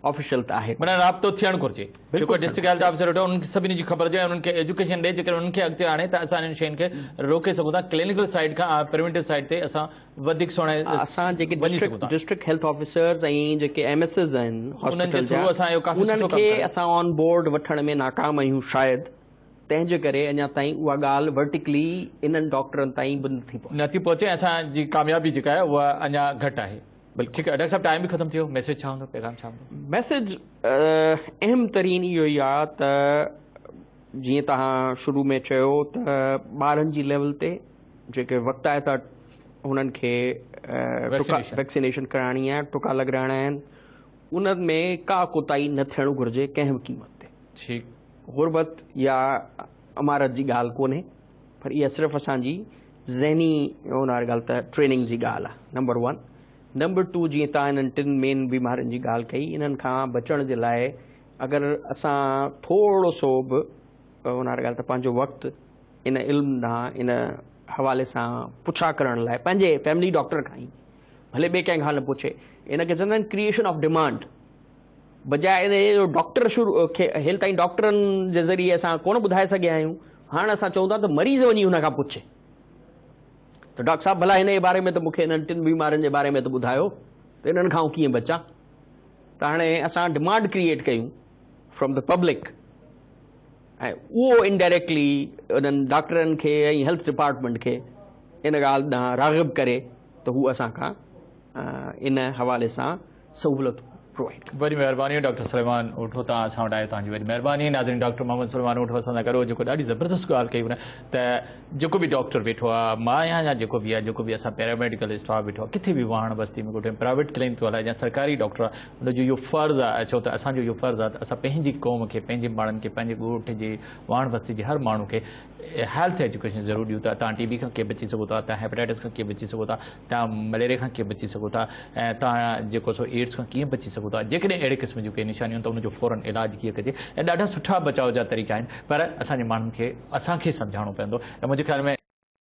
ऑफिशियल त आहे, माना राब्तो थियणु घुर्जे। जेको डिस्ट्रिक्ट हेल्थ ऑफिसर वेठो उन्हनि खे सभिनी जी ख़बर हुजे ऐं उन्हनि खे एजुकेशन ॾे, जेकॾहिं उन्हनि खे अॻिते आणे त असां इन्हनि शयुनि खे रोके सघूं था। क्लिनिकल साइड खां प्रिवेंटिव साइड ते असां वधीक सुहिणे असां जेके डिस्ट्रिक्ट हेल्थ ऑफिसर्स ऐं जेके एम एस एस आहिनि उन्हनि जे थ्रू असां इहो काफ़ी उन्हनि खे असां ऑन बोर्ड वठण में नाकाम आहियूं शायदि, तंहिंजे करे अञा ताईं उहा ॻाल्हि वर्टिकली इन्हनि डॉक्टरनि ताईं बि नथी पहुचे, असांजी कामयाबी जेका आहे उहा अञा घटि आहे। बिल्कुलु ठीकु आहे। डॉक्टर साहिबु, टाइम बि ख़तमु थी वियो, मैसेज छा हूंदो, पैगाम छा हूंदो? मैसेज अहम तरीन इहो ई आहे त जीअं तव्हां शुरू में चयो त ॿारनि जी लेवल ते जेके वक़्तु आहे त हुननि खे वैक्सीनेशन कराइणी आहे, टुका लॻाइणा आहिनि, उन्हनि में का कोताही न थियणु घुर्जे कंहिं बि क़ीमत ते। ठीकु, गुरबत या अमारत जी ॻाल्हि कोन्हे, पर इहा सिर्फ़ु असांजी ज़हनी उन वारी ॻाल्हि त ट्रेनिंग जी ॻाल्हि आहे, नंबर 1। नंबर 2, जीअं तव्हां इन्हनि टिनि मेन बीमारियुनि जी ॻाल्हि कई, इन्हनि खां बचण जे लाइ अगरि असां थोरो सो बि उन वारी ॻाल्हि त पंहिंजो वक़्तु इन इल्म ॾांहुं इन हवाले सां पुछा करण लाइ पंहिंजे फैमिली डॉक्टर खां ई, भले ॿिए कंहिं खां न पुछे। इनखे चवंदा आहिनि क्रिएशन ऑफ डिमांड। बजाए इन जो डॉक्टर शुरू खे हेल ताईं डॉक्टरनि जे ज़रिए असां कोन ॿुधाए सघिया आहियूं, हाणे असां चऊं था त मरीज़ वञी हुन खां पुछे त डॉक्टर साहिबु भला हिन जे बारे में त मूंखे इन्हनि टिनि बीमारियुनि जे बारे में त ॿुधायो त इन्हनि खां कीअं बचां। त हाणे असां डिमांड क्रिएट कयूं फ्रॉम the public ऐं उहो इनडायरेक्टली उन्हनि डॉक्टरनि खे ऐं हेल्थ डिपार्टमेंट खे इन ॻाल्हि ॾांहुं राग़िब करे त हू असां खां इन हवाले सां सहूलियत प्रोवाइड। वॾी महिरबानी डॉक्टर सुलेमान ओठो, तव्हां असां वटि आयो, तव्हांजी वॾी महिरबानी। नाज़रीन, डॉक्टर मोहम्मद सुलेमान ओठो असां सां गॾु जेको ॾाढी ज़बरदस्त ॻाल्हि कई हुन त जेको बि डॉक्टर वेठो आहे, मां आहियां या जेको बि आहे, जेको बि असां पैरामेडिकल स्टाफ वेठो आहे, किथे बि वाहण बस्ती में ॻोठ में प्राइवेट क्लिनिक थो हलाए या सरकारी डॉक्टर आहे, हुनजो इहो फ़र्ज़ु आहे, छो त असांजो इहो फ़र्ज़ु आहे त असां पंहिंजी क़ौम खे, पंहिंजे माण्हुनि खे, पंहिंजे ॻोठ जे वाहण बस्ती जे हर माण्हू खे हेल्थ एजुकेशन ज़रूरु ॾियूं था। तव्हां टीबी खां कीअं बची सघो था, तव्हां हेपेटाइटिस खां कीअं बची सघो था, तव्हां मलेरिया खां कीअं बची सघो था ऐं तव्हां जेको सो एड्स खां कीअं बची सघो था। जेकॾहिं अहिड़े क़िस्म जूं के निशानियूं आहिनि त उनजो फ़ौरन इलाज कीअं कजे। ऐं ॾाढा सुठा बचाव जा तरीक़ा आहिनि, पर असांजे माण्हुनि खे असांखे सम्झाइणो पवंदो। ऐं मुंहिंजे ख़्याल में